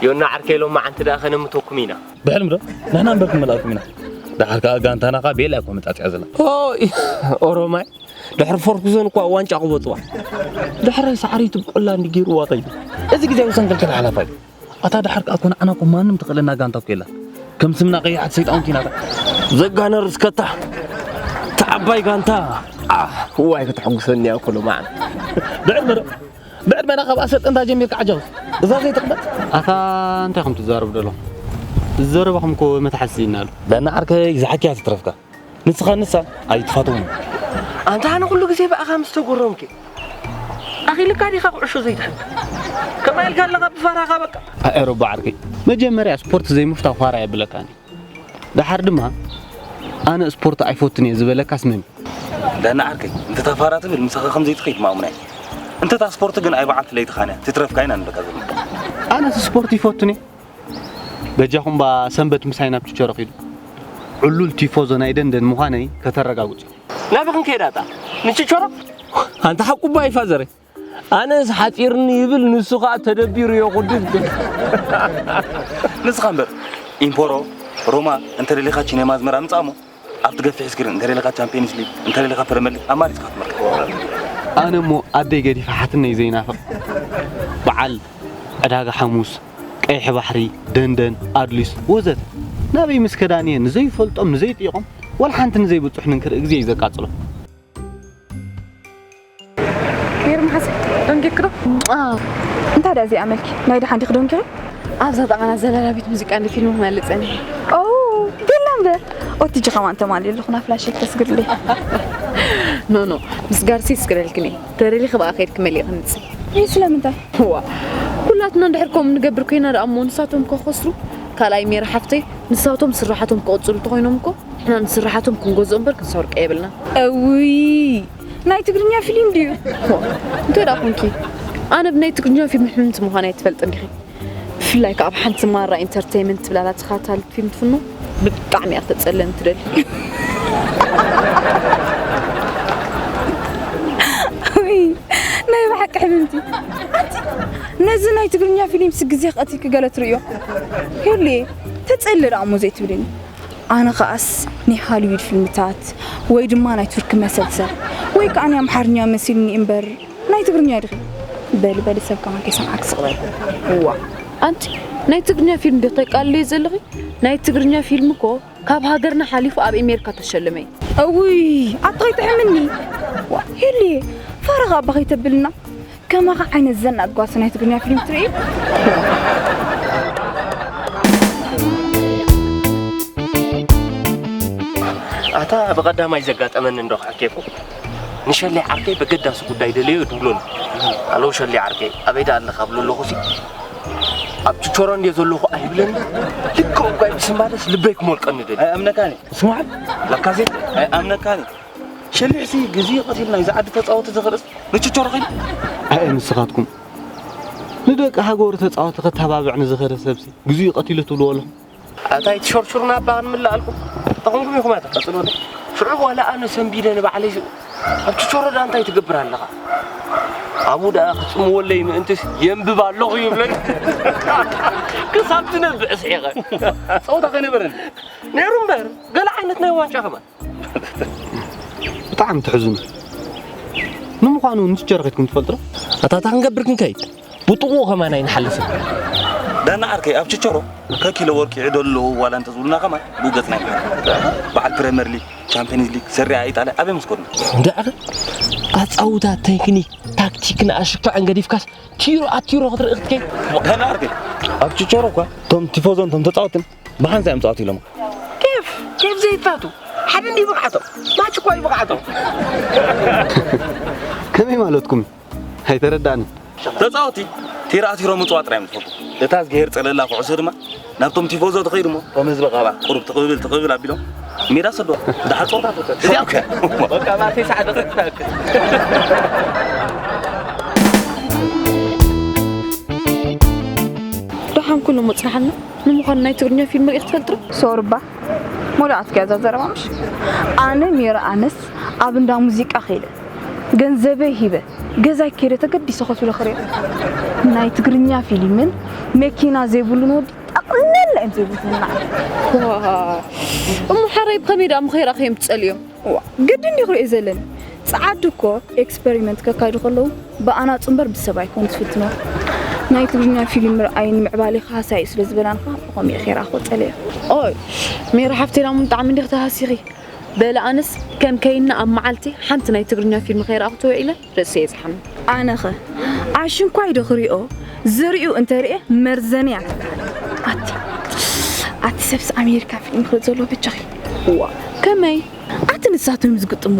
ዮና ዓርከይ፣ ሎማዓንቲ ደኣ ከነምተኩም ኢና። ብሕልሚ ዶ? ንሕና እምበር ክንመልኣኩም ኢና። ደሓር ከኣ ጋንታና ከኣ ቤላ እኮ መጻጽያ ዘላ። ኦይ፣ ኦሮማይ፣ ድሕሪ ፈርጉሰን እኳ ዋንጫ ክበጽዋ። ድሕራይ ሳዕሪ ትብቆላ እንዲ ገይርዋ ከይዱ። እዚ ግዜ ውሰን ክልክል ሓላፋ እዩ። ኣታ ደሓር ከኣ እኮ ንዓና እኮ ማንም ትኽእለና ጋንታ እኮ የላን። ከም ስምና ቀያሕቲ ሰይጣውንቲ ኢና። ዘጋነር እስከታ፣ እታ ዓባይ ጋንታ። ኣ፣ እዋይ፣ ከተሐጉሰኒ እያ እኮ ሎማዓንቲ። ብዕድመ ዶ? ብዕድመና ካብ ኣሰልጠንታ ጀሚርካ ዓጃውስ። እዛ ዘይትቕበል? ኣታ እንታይ ከም ትዛረቡ ደለኹም? ዝዘረባኹም እኮ መትሓዚ ስኢንና ኣሎ። ደና ዓርከይ፣ ዝሓኪያ ትትረፍካ። ንስኻ ንሳ ኣይትፋትዎም። ኣንታ ኣነ ኩሉ ግዜ ብኣኻ ምስ ተጎረምኪ። ኣኺልካ ዲኻ ኩዕሾ ዘይትሕብ? ከማይ ኢልካ ኣለኻ ብፋራኻ በቃ። ኣኤሮባ ዓርከይ፣ መጀመርያ ስፖርት ዘይምፍታው ፋራ የብለካኒ። ደሓር ድማ ኣነ ስፖርት ኣይፈቱን እየ ዝበለካስ መን እዩ? ደና ዓርከይ፣ እንተ ታፋራ ትብል ምሳኻ ከም ዘይትኸይድ ማእሙና እየ። እንተ ታ ስፖርት ግን ኣይ በዓልቲ ለይትኻን እያ፣ ትትረፍካ ኢና ንብለካ ዘለና። ኣነስ ስፖርት ይፈቱን እየ። በጃኹም ባ ሰንበት ምሳይ ናብ ችቸሮ ኺዱ። ዕሉል ቲፎዞ ናይ ደንደን ምዃነይ ከተረጋግጹ። ናበይ ክንከይድ ኣታ? ንችቸሮ? ኣንታ ሓቁ እባ እዩ ፋዘረይ። ኣነስ ሓጺርኒ ይብል፣ ንሱ ኸኣ ተደቢሩ እዮ ኹድድ። ንስኻ እምበር፣ ኢምፖሮ፣ ሮማ፣ እንተ ደሊኻ ቺኔማ ኣዝመራ ምጻእ እሞ፣ ኣብቲ ገፊሕ ስክሪን፣ እንተ ደሊኻ ቻምፒየንስ ሊግ፣ እንተ ደሊኻ ፕረምየር ሊግ፣ ኣማሪጽካ ክትመርጽ። ኣነ እሞ ኣደይ ገዲፈ ሓትነይ ዘይናፍቕ። በዓል ዕዳጋ ሓሙስ፣ ቀይሕ ባሕሪ፣ ደንደን፣ ኣድሊስ፣ ወዘተ። ናበይ ምስ ከዳንየ ንዘይፈልጦም፣ ንዘይጥይቖም፣ ዋላ ሓንቲ ንዘይብጹሕንን ክርኢ ግዜ እዩ ዘቃጽሎ። ሜሪ መሓሰ፣ ደንጊርኪ ዶ? ኣዎ። እንታይ ደኣ እዚኣ መልኪ? ናይ ደሓን ዲኺ ደንጊሩ? ኣብዛ ጠቓና ዘላላቢት ሙዚቃ እንዲ ፊልም ክመልጸኒ። ኦ፣ ጌላ እምበር። ኦቲ ጂ ከማን ተማሊ ኣለኹ፣ ና ፍላሽ ተስግርለይ። ኖ፣ ኖ፣ ምስ ጋርሲ ስግረልክኒ። ተደሊኺ ብኣ ከይድኪ መሊእኺ ምጺ። ይህ ስለምንታይ? ዋ፣ ኩላትና እንድሕር ከምኡ ንገብር ኮይና ደኣ እሞ ንሳቶም ከኸስሩ። ካልኣይ ሜሪ ሓፍተይ፣ ንሳቶም ስራሓቶም ክቕጽሉ እንተኾይኖም እኮ፣ ንሕና ንስራሓቶም ክንገዝኦ እምበር ክንሰርቆ የብልና። እውይ፣ ናይ ትግርኛ ፊልም ድዩ? ዋ፣ እንታይ ደኣ ኮንኪ? ኣነ ብናይ ትግርኛ ፊልም ሕምምቲ ምዃን ኣይትፈልጥን ዲኺ? ብፍላይ ከኣ ኣብ ሓንቲ ማራ ኢንተርተይመንት ትብላላ ተኸታታሊት ፊልም ትፍኖ፣ ብጣዕሚ እያ ክተጸልለኒ ትደሊ። ውይ፣ ናይ ብሓቂ ሕምምቲ። ኣንቲ፣ ነዚ ናይ ትግርኛ ፊልም ስግዜ ቀቲልኪ ገለ ትርእዮ። ሄሉየ፣ ተጸሊ ደኣ እሞ ዘይትብልኒ። ኣነ ኸኣስ ናይ ሃሊውድ ፊልምታት ወይ ድማ ናይ ቱርኪ መሰልሰል ወይ ከኣ ናይ ኣምሓርኛ መሲልኒ እምበር ናይ ትግርኛ ዲኺ? በሊ በሊ ሰብ ከማን ከይሰምዓኪ ስቕ በሊ። እዋ ኣንቲ ናይ ትግርኛ ፊልም ዶ ተቃልልዮ ዘለኺ? ናይ ትግርኛ ፊልም እኮ ካብ ሃገርና ሓሊፉ ኣብ ኤሜሪካ ተሸለመ እዩ። እውይ ኣታ ከይትሕምኒ። ዋ ሄሉየ ፋራ ኸኣ እባ ከይተብልና። ከማኻ ዓይነት ዘናጥ ጓል ናይ ትግርኛ ፊልም ትርኢ? ኣታ ብቐዳማይ ዘጋጠመኒ እንዶ ክሕኬኩ፣ ንሸሌ ዓርከይ በገዳሲ ጉዳይ ደለዮ ድብሎኒ። ኣለው ሸሌ ዓርከይ፣ ኣበይ ደኣ ኣለኻ ብሎ ኣለኹሲ፣ ኣብ ችቾሮ እንድየ ዘለኹ ኣይብለኒ። ልክዕ እኳ ይብስምባደስ ልበይ ክሞልቀኒ ደልዩ። ኣይኣምነካን እየ። ስማዕ፣ ለካሴ ኣይኣምነካን እየ። ሸሊሕሲ ግዜ ቀቲሉ ናይዚ ዓዲ ተጻወቲ ዘኽርስ ንችቾሮ ኸይዱ። ኣየ ንስኻትኩም ንደቂ ሃገሩ ተጻወቲ ከተባብዕ ንዝኸደ ሰብሲ ግዜኡ ቀቲሉ ትብልዎ ኣለኹም? ኣታ ኣይትሸርሽሩና እባ ክንምልኣልኩም። ተኾንኩም ኢኹም ኣታ ቀጽልዎ። ሽዑ ዋላ ኣነ ሰንቢደ ንባዕለይ ዝ-፣ ኣብ ችቾሮ ደኣ እንታይ ትገብር ኣለኻ? ኣብኡ ደኣ ክጽምወለይ ምእንትስ የንብብ ኣለኹ ይብለኒ። ክሳብ ትነብዕ ስሒቐ። ጸወታ ከይነበረን። ነይሩ እምበር፣ ገለ ዓይነት ናይ ዋንጫ ከማን። ብጣዕሚ ትሕዝኑ። ንምዃኑ ንችቸሮ ከይድኩም ትፈልጡ ዶ? ኣታ እንታይ ክንገብር ክንከይድ? ብጥቕኡ ከማን ኣይንሓልፍን። ዳና ዓርከይ፣ ኣብ ችቸሮ ከኪሎ ወርቂ ይዕደሉ ኣለዉ ዋላ እንተዝብሉና ከማን ብኡ ገጽና ኣይንሓልፍን። በዓል ፕረምየር ሊግ፣ ቻምፒየንስ ሊግ፣ ሰሪኣ ኢጣልያ ኣበይ ምስ ከድና? እንዳ ዓረ ኣጻውታ፣ ቴክኒክ፣ ታክቲክን ኣሽካዕን ገዲፍካስ ቲሮ ኣቲሮ ክትርኢ ክትከይድ? ዳና ዓርከይ፣ ኣብ ችቸሮ እኳ እቶም ቲፎዞን እቶም ተጻወትን ብሓንሳእ እዮም ጻወት ኢሎም። ኬፍ ኬፍ ዘይታቱ ሓደ እንዲ ብቕዓቶም ማች እኳ እዩ ብቕዓቶም። ከመይ ማለትኩም? ኣይተረዳእንን። ተጻወቲ ቲራ ቲሮ ምጽዋ ጥራይ እዮም ዝፈቱ። እታ ዝገሄር ጸለላ ኩዕሶ ድማ ናብቶም ቲፎዞ ትኸይድ እሞ፣ ከም ህዝቢ ቃባ ቁሩብ ትቕብል ትቕብል ኣቢሎም ሜዳ ሰዶ። ደሓር ጸወታ ፈተ። እዚኣ እኮ እያ። በቃ፣ ባተይ ሰዓት ደቂቕ ትኣክል። ደሓን ኩሉ መጽናሕና። ንምዃኑ ናይ ትግርኛ ፊልም ርኢኽ ትፈልጥ ዶ? ሶርባ። ሞላኣት ከያ እዛ ዘረባ ምሽ? ኣነ ሜራ ኣነስ ኣብ እንዳ ሙዚቃ ከይደ፣ ገንዘበይ ሂበ፣ ገዛይ ከይደ ተገዲሰ ኮፍ ኢለ ክሪኦ። ናይ ትግርኛ ፊልምን መኪና ዘይብሉን ወዲ ጠቕላላ እዮም ዘይብሉን ንዓይ። እሞ ሓራይ ብኸመይ ደኣ ምኸይራ ከዮም ትጸልዮም? ዋ፣ ግድን ድዩ ክሪኦ ዘለኒ? ጸዓዱ እኮ ኤክስፐሪመንት ከካይዱ ከለዉ ብኣናጹ እምበር ብሰብ ኣይኮኑ ዝፍትኖ። ናይ ትግርኛ ፊልም ምርኣይ ንምዕባሌ ክሃሳዩ ስለ ዝበላንኻ ብኸምኡ እየ ከይረኣኽዎ ጸልየ። ኦይ ሜሪ ሓፍተይ ላሙን ብጣዕሚ እንዲኽ ተሃሲኺ። በለ ኣነስ ከም ከይና ኣብ መዓልቲ ሓንቲ ናይ ትግርኛ ፊልም ከይረኣኹ ተውዒለ ርእሰይ የጽሓኒ። ኣነኸ ኣሽንኳይ ዶ ክሪኦ ዝሪኡ እንተሪኤ መርዘኒ እያ ትበሃል። ኣቲ ኣቲ ሰብስ ኣሜሪካ ፊልም ክርኢ ዘሎ በጃኺ። እዋ ከመይ ኣቲ ንሳቶም ዝግጥሙ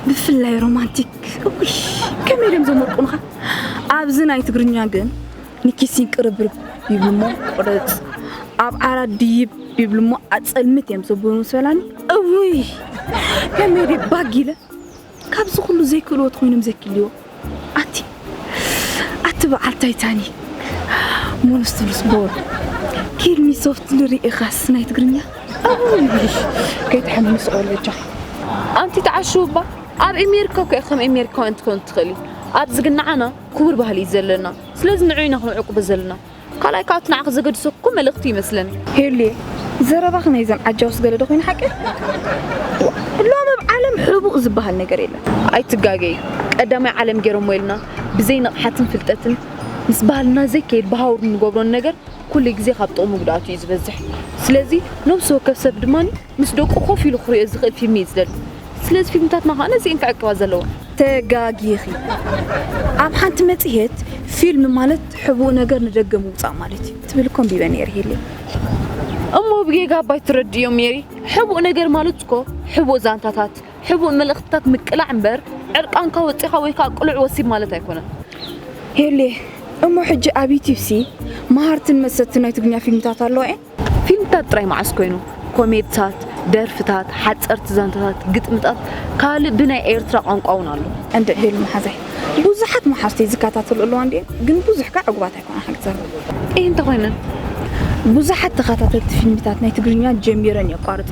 ብፍላይ ሮማንቲክ እውይ ከመይ ድም ዘመርቁንኻ። ኣብዚ ናይ ትግርኛ ግን ንኪሲን ቅርብርብ ይብልሞ ቁረፅ ኣብ ዓራት ድይብ ይብልሞ ኣፀልምት እዮም ዘብሉ ምስ በላኒ እውይ ከመይ ድየ ባጊለ ካብዚ ኩሉ ዘይክእልዎ ተኮይኖም ዘኪልዎ ኣቲ ኣቲ በዓል ታይታኒክ ሞንስተርስ ቦል ኪል ሚ ሶፍት ንርኢኻስ ናይ ትግርኛ ከይትሐምስ ቆለጃ ኣንቲ ተዓሽው እባ ኣብ ኤሜሪካ እኮ ኢኻ ከም ኤሜሪካውያን ትኮን ትኽእሊ ኣብዚ ግን ንዓና ክቡር ባህሊ እዩ ዘለና ስለዚ ንዑ ኢና ክንዕቅቦ ዘለና ካልኣይ ከዓ እቲ ንዓኺ ዘገድሰኩ መልእኽቲ ይመስለኒ ሄሉየ ዘረባኺ ናይዘን ዓጃውስ ገለ ዶ ኮይኑ ሓቂ ሎሚ ኣብ ዓለም ሕቡእ ዝበሃል ነገር የለን ኣይትጋገይ ቀዳማይ ዓለም ገይሮሞ ኢልና ብዘይ ንቕሓትን ፍልጠትን ምስ ባህልና ዘይከይድ ብሃውር እንገብሮን ነገር ኩሉ ግዜ ካብ ጥቕሙ ጉድኣቱ እዩ ዝበዝሕ ስለዚ ነብሲ ወከፍ ሰብ ድማ ምስ ደቁ ኮፍ ኢሉ ክሪኦ ዝኽእል ፊልሚ እዩ ዝደሊ ስለዚ ፊልምታትና ከዓ ነዚኤን ክዕቅባ ዘለወን። ተጋጊኺ። ኣብ ሓንቲ መጽሔት ፊልም ማለት ሕቡእ ነገር ንደገ ምውጻእ ማለት እዩ ትብል እኮ ኣንቢበ ነይረ ሄሊ። እሞ ብጌጋ እባ ኣይትረድእዮ ሜሪ። ሕቡእ ነገር ማለት እኮ ሕቡእ ዛንታታት፣ ሕቡእ መልእኽትታት ምቅላዕ እምበር ዕርቃንካ ወጺኻ ወይ ከዓ ቅሉዕ ወሲብ ማለት ኣይኮነን። ሄሊ፣ እሞ ሕጂ ኣብ ዩቲዩብሲ መሃርትን መሰጥትን ናይ ትግርኛ ፊልምታት ኣለዋ እየን? ፊልምታት ጥራይ መዓስ ኮይኑ፣ ኮሜድታት፣ ደርፍታት፣ ሓጸርቲ ዛንታታት፣ ግጥምታት፣ ካልእ ብናይ ኤርትራ ቋንቋ እውን ኣሎ። እንድዒ ሄሉ መሓዛይ፣ ብዙሓት መሓዙተይ ዝከታተሉ ኣለዋ እንድየን፣ ግን ብዙሕ ከኣ ዕጉባት ኣይኮናን ሓቂ ዘረባ። እይ እንተኾይነን? ብዙሓት ተኸታተልቲ ፊልምታት ናይ ትግርኛ ጀሚረን የቋርጻ።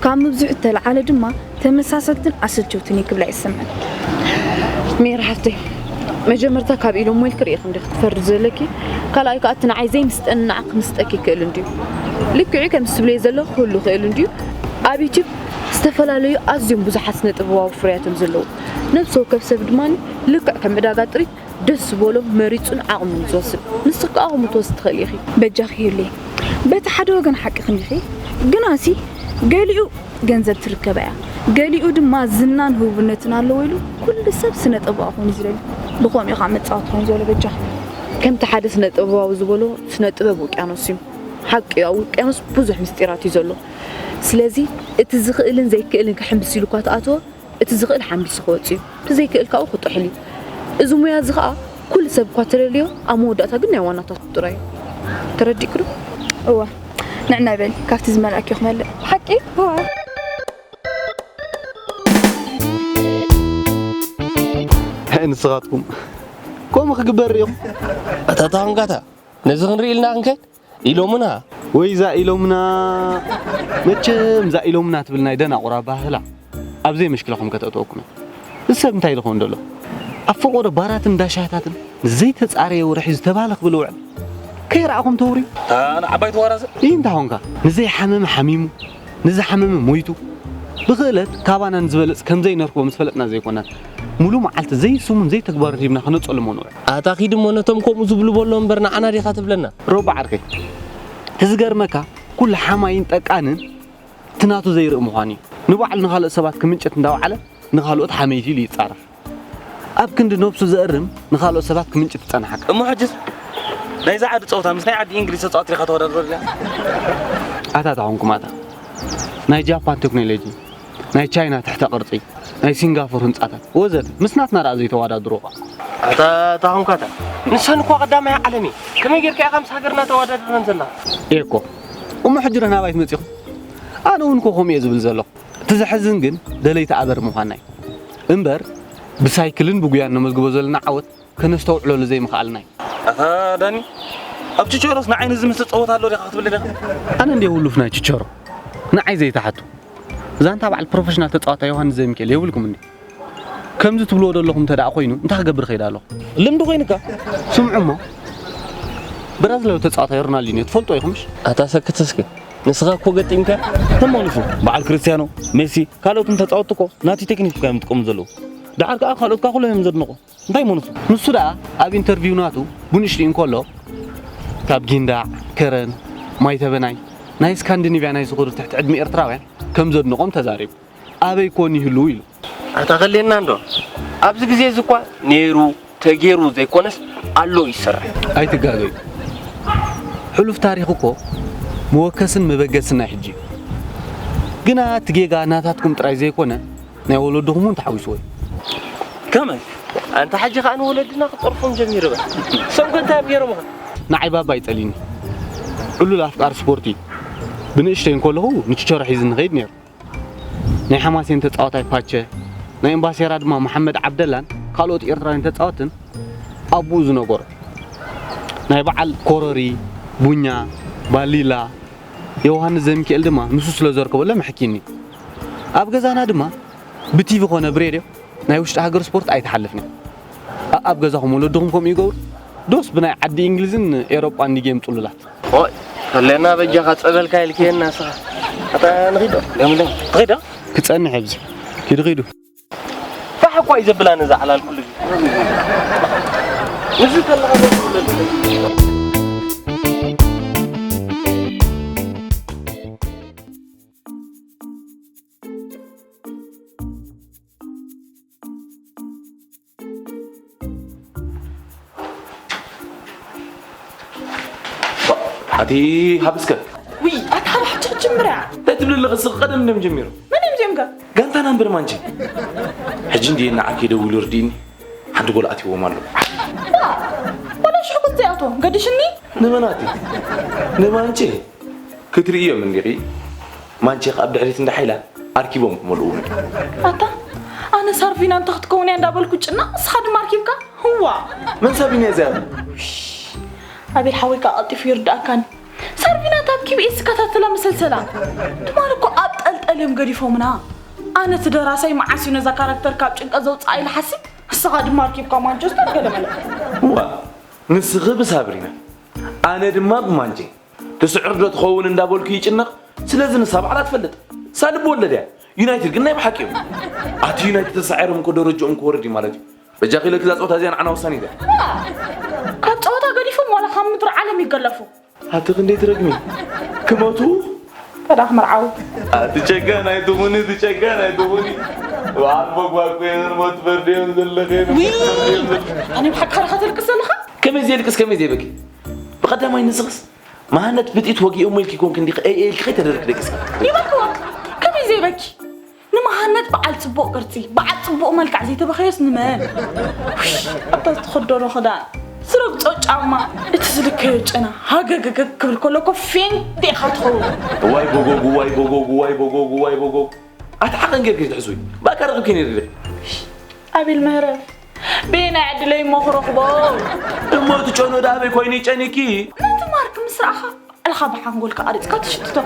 ካብ ምብዝሑ እተለዓለ ድማ ተመሳሰልትን ኣሰልቸውትን እዩ ክብላ ይስምዐን። ሜሪ ሓፍተይ፣ መጀመርታ ካብ ኢሎሞ ኢልኪ ርኢኺ እንዲኺ ክትፈርዲ ዘለኪ፣ ካልኣይ ከኣ እቲ ንዓይ ዘይምስጠኒ ንዓኺ ክምስጠኪ ይክእል እንድዩ። ልክዑ ከምዚ ትብልዮ ዘለኺ ክህሉ ይኽእል እንድዩ። ኣብ ዩትዩብ ዝተፈላለዩ ኣዝዮም ብዙሓት ስነ ጥበባዊ ፍርያት እዮም ዘለዉ። ነብሲ ወከፍ ሰብ ድማ ልክዕ ከም ዕዳጋ ጥሪት ደስ ዝበሎ መሪጹን ዓቕሙን እዩ ዝወስድ። ንስኺ ከኣ ከምኡ ክትወስዲ ትኽእሊ ኢኺ። በጃኺ ሄሉየ፣ በቲ ሓደ ወገን ሓቅኺ እንዲኺ፣ ግናሲ ገሊኡ ገንዘብ ትርከባ እያ፣ ገሊኡ ድማ ዝናን ህቡብነትን ኣለዎ ኢሉ ኩሉ ሰብ ስነ ጥበባዊ ክኾን እዩ ዝደሊ። ብኸምኡ እዩ ከዓ መጻወቲ ክኾን ዝበሎ በጃኺ። ከምቲ ሓደ ስነ ጥበባዊ ዝበሎ ስነ ጥበብ ውቅያኖስ እዩ። ሓቂ እዩ ኣብ ውቅያኖስ ብዙሕ ምስጢራት እዩ ዘሎ። ስለዚ እቲ ዝኽእልን ዘይክእልን ክሕምብስ ኢሉ እኳ ተኣተወ እቲ ዝኽእል ሓምቢሱ ክወጽእ እዩ። እቲ ዘይክእል ካብኡ ክጥሕል እዩ። እዚ ሙያ እዚ ኸኣ ኩሉ ሰብ እኳ ተደልዮ ኣብ መወዳእታ ግን ናይ ዋናታቱ ጥራይ እዩ። ተረዲእኪ ዶ? እወ ንዕናይ በሊ ካብቲ ዝመልኣኪዮ ክመልእ። ሓቂ? እወ። ንስኻትኩም ከምኡ ክግበር ርኢኹም? ኣታ ታንጋታ ነዚ ክንርኢ ኢልና ክንከይድ ኢሎምና። ወይ እዛ ኢሎምና መቸም እዛ ኢሎምና ትብል ናይ ደናቑራ ኣባህህላ ኣብ ዘይመሽክላኹም ከተእትወኩም እያ። እዚ ሰብ እንታይ ኢሉ ክኸውን ደሎ? ኣብ ፈቖዶ ባራትን እንዳሻህታትን ንዘይተጻረየ ወርሒ ዝተባህለ ክብል ውዕል ከይረኣኹም ተውሪ። ኣነ ዓባይ ተዋራዘ። ይህ እንታይ ኾንካ? ንዘይሓመመ ሓሚሙ ንዝሓመመ ሞይቱ ብኽእለት ካባና ንዝበልጽ ከም ዘይነርክቦ ምስ ፈለጥና ዘይኮናን ሙሉ መዓልቲ ዘይስሙን ዘይተግባሩን ሂብና ክነጸልሞ ንውዕል። ኣታ ኺድ እሞ ነቶም ከምኡ ዝብሉ በሎ እምበር ንዓና ዲኻ ትብለና? ሮባ ዓርከይ፣ እቲ ዝገርመካ ኩሉ ሓማይን ጠቃንን እቲ ናቱ ዘይርኢ ምዃኑ እዩ። ንባዕሉ ንኻልኦት ሰባት ክምንጭት እንዳወዓለ ንኻልኦት ሓመይቲ ኢሉ ይጻረፍ። ኣብ ክንዲ ነብሱ ዘእርም ንኻልኦት ሰባት ክምንጭት ይጸንሓካ። እሞ ሕጅስ ናይዛ ዓዲ ጸወታ ምስ ናይ ዓዲ እንግሊዝ ተጻወቲ ኢኻ ተወዳድሮ ድያ? ኣታ ተኾንኩም ኣታ ናይ ጃፓን ቴክኖሎጂ ናይ ቻይና ትሕተ ቅርጺ፣ ናይ ሲንጋፖር ህንጻታት ወዘተ ምስ ናትና ደኣ ዘይተዋዳድሩ እኳ። ኣታ ታኹምካታ ንሰን እኳ ቀዳማይ ዓለም እየ። ከመይ ጌርካ ኢኻ ምስ ሃገርና ተዋዳድረን ዘላ? ኤኮ እሞ ሕጂ ደህና ኣባይ ትመጺኹም? ኣነ እውን እኮ ከምኡ እየ ዝብል ዘለኹ። እቲ ዘሕዝን ግን ደለይቲ ኣበር ምዃንና እዩ። እምበር ብሳይክልን ብጉያን ነመዝግቦ ዘለና ዓወት ከነስተውዕለሉ ዘይምኽኣልና እዩ። ኣታ ዳኒ ኣብ ችቸሮስ ንዓይ ንዝምስል ጸወታ ኣሎ ዲኻ ክትብለኒ ኢኻ? ኣነ እንድየ ውሉፍ ናይ ችቸሮ ንዓይ ዘይትሓቱ። ዛንታ በዓል ፕሮፈሽናል ተጻዋታይ ዮሃንስ ዘሚካኤል የብልኩም እንዴ? ከምዚ ትብልዎ ዘለኹም እንተ ደኣ ኮይኑ እንታይ ክገብር ከይድ ኣለኹ? ልምዲ ኮይንካ። ስምዑ እሞ ብራዚላዊ ተጻዋታይ ሮናልዲንዮ ትፈልጦ ኢኹምሽ? ኣታ ሰክት እስኪ። ንስኻ እኮ ገጢምካ። ተመልሱ በዓል ክርስቲያኖ፣ ሜሲ፣ ካልኦትን ተጻወትቲ እኮ ናቲ ቴክኒክ እዮም ዝጥቀሙ ዘለዉ። ደሓር ከኣ ካልኦት ከኣ ኩሎም እዮም ዘድንቑ። እንታይ መኑሱ? ንሱ ደኣ ኣብ ኢንተርቪው ናቱ ብንእሽቱ እንከሎ ካብ ጊንዳዕ፣ ከረን፣ ማይ ተበናይ ናይ ስካንዲኒቭያ ናይ ዝኸዱ ትሕቲ ዕድመ ኤርትራውያን ከም ዘድንቖም ተዛሪቡ። ኣበይ ኮን ይህልዉ ኢሉ። ኣታ ከልየና እንዶ ኣብዚ ግዜ እዚ እኳ ነይሩ ተገይሩ ዘይኮነስ ኣሎ ይሰርሕ። ኣይትጋገዩ። ሕሉፍ ታሪኽ እኮ መወከስን መበገስን ናይ ሕጂ እዩ። ግና እቲ ጌጋ ናታትኩም ጥራይ ዘይኮነ ናይ ወለድኹም እውን ተሓዊስዎ እዩ። ከመይ? ኣንታ ሕጂ ከኣ ንወለድና ክጸርፎም ጀሚሩ በል። ሰም ከ እንታይ እዮም ገይሮምኻ? ንዓይ ባባ ይጸልዩኒ። ዕሉል ኣፍቃሪ ስፖርት እዩ። ብንእሽተይ እንከለኹ ንችቸሮ ሒዝኒ ኸይድ ነይሩ። ናይ ሓማሴን ተጻዋታይ ፓቸ፣ ናይ እምባሴራ ድማ መሓመድ ዓብደላን ካልኦት ኤርትራውያን ተጻወትን ኣቡኡ ዝነገሮ። ናይ በዓል ኮረሪ፣ ቡኛ፣ ባሊላ፣ ዮሃንስ ዘሚካኤል ድማ ንሱ ስለ ዘርከበሎም ኣሕኪኒ። ኣብ ገዛና ድማ ብቲቪ ኮነ ብሬድዮ ናይ ውሽጢ ሃገር ስፖርት ኣይትሓልፍን እያ። ኣ-፣ ኣብ ገዛኹም ወለድኹም ከምኡ ይገብሩ? ዶስ ብናይ ዓዲ እንግሊዝን ኤሮጳን ሊግ እዮም ጥሉላት? ኦይ፣ ከለና በጃኻ ጸበልካ ኢልክየና ንስኻ። ኣታ ንኺዶ፣ ለምለም፣ ትኺዶ? ክጸንሕ ኣብዚ። ኪዱ ኺዱ። ፋሕ እኳ እዩ ዘብላ ነዛ ዓላል ኩሉ ግዜ። ንሱ ከለኻ ዘብለሉ። ኣቲ ሃብስከ ውይ ኣታ ሃብሓጭ ክትጅምር እያ። እንታይ ትብሊ ኣለኺ? እስኺ ቀደም እዮም ጀሚሮም። መን እዮም እዚኦም ከ? ጋንታና እምበር ማንቸ። ሕጂ እንድየ ንዓኪ ደዊሉ ርዲእኒ። ሓንቲ ጎል ኣትይዎም ኣሎ። ዋ፣ ወላ ሽሕኩት ዘይኣትዎም ገዲሽኒ። ንመን ኣቲ? ንማንቸ ክትርእዮም እንዲኺ። ማንቸ ከኣ ብድሕሪት እንዳ ሓይላ ኣርኪቦም ክመልኡ። ኣታ ኣነ ሳርቪና እንተ ክትከውን እያ እንዳበልኩ ጭና ንስኻ ድማ ኣርኪብካ። ህዋ። መን ሳቢና እዚኣ? ኣቤል ሓወይ ከኣ ቀልጢፉ ይርድኣካኒ። ሳርቪና እታ ኣብ ኪቢኤስ ዝከታተላ መሰልሰላ ትማል እኮ ኣብ ጠልጠል እዮም ገዲፎምና። ኣነ እቲ ደራሳይ መዓስ እዩ ነዛ ካራክተር ካብ ጭንቀት ዘውፅኣ ኢለ ሓሲብ፣ ንስኻ ድማ ኣርኪብካ ማንቸስተር ገለመለ። እዋ ንስኺ ብሳብሪና ኣነ ድማ ብማንቼ ትስዕር ዶ ትኸውን እንዳበልኩ ይጭነቕ። ስለዚ ንሳ ባዕላ ትፈልጥ። ሳልብ ወለድ እያ። ዩናይትድ ግን ናይ ብሓቂ እዮም። ኣቲ ዩናይትድ ተሳዒሮም እኮ ደረጃኦም ክወርድ እዩ ማለት እዩ። በጃኺ ኢለኪ እዛ ፀወታ እዚኣ ንዓና ወሳኒት እያ። ካብ ፀወታ ገዲፎም ዋላ ካብ ምድሪ ዓለም ይገለፉ። ኣቲ ክንደይ ትረግሚ ክመቱ። ተዳኽ መርዓዊ። ኣቲ ጨካን ኣይትኹኒ፣ እቲ ጨካን ኣይትኹኒ። በዓል መጓ እኮ የለን ሞት ፈርድዮም ዘለኺ። ውይ! ኣነ ብሓቂ ኸረኻ ተልቅስ ዘለኻ? ከመይ ዘየልቅስ ከመይ ዘይበኪ? ብቐዳማይ ንስኽስ መሃነት ብጥይት ወጊኦሞ ኢልኪ ኮንክ እንዲኺ፣ ኤ፣ ኤ ኢልኪ ከይተደርክ ደቂስካ። ይበክዎ። ከመይ ዘይበኪ? ንመሃነት በዓል ጽቡቕ ቅርጺ፣ በዓል ጽቡቕ መልክዕ ዘይተበኸዮስ ንመን? ውሽ፣ ኣብታ ዝተኸደኖ ክዳን፣ ዝረግጾ ጫማ፣ እቲ ዝልከዮ ጨና፣ ሃገገገግ ክብል ከሎ እኮ ፌንት ኢኻ ትኸውን። እዋይ ቦጎግ፣ እዋይ ቦጎግ፣ እዋይ ቦጎግ፣ እዋይ ቦጎግ። ኣቲ ሓቐን ጌርኪ ትሕስዊ። ባካ ረኺብኪ ነይሩ ኢለ። ኣቤል መህረብ፣ በየናይ ዕድለይ እሞ ክረኽቦ? እሞ እቲ ጨኖ ደኣ ኣበይ ኮይኑ ይጨኒኪ? ነቲ ማርክ ምስ ረኣኻ ባዕልኻ ብሓንጎልካ ቀሪጽካ ትሽትቶ።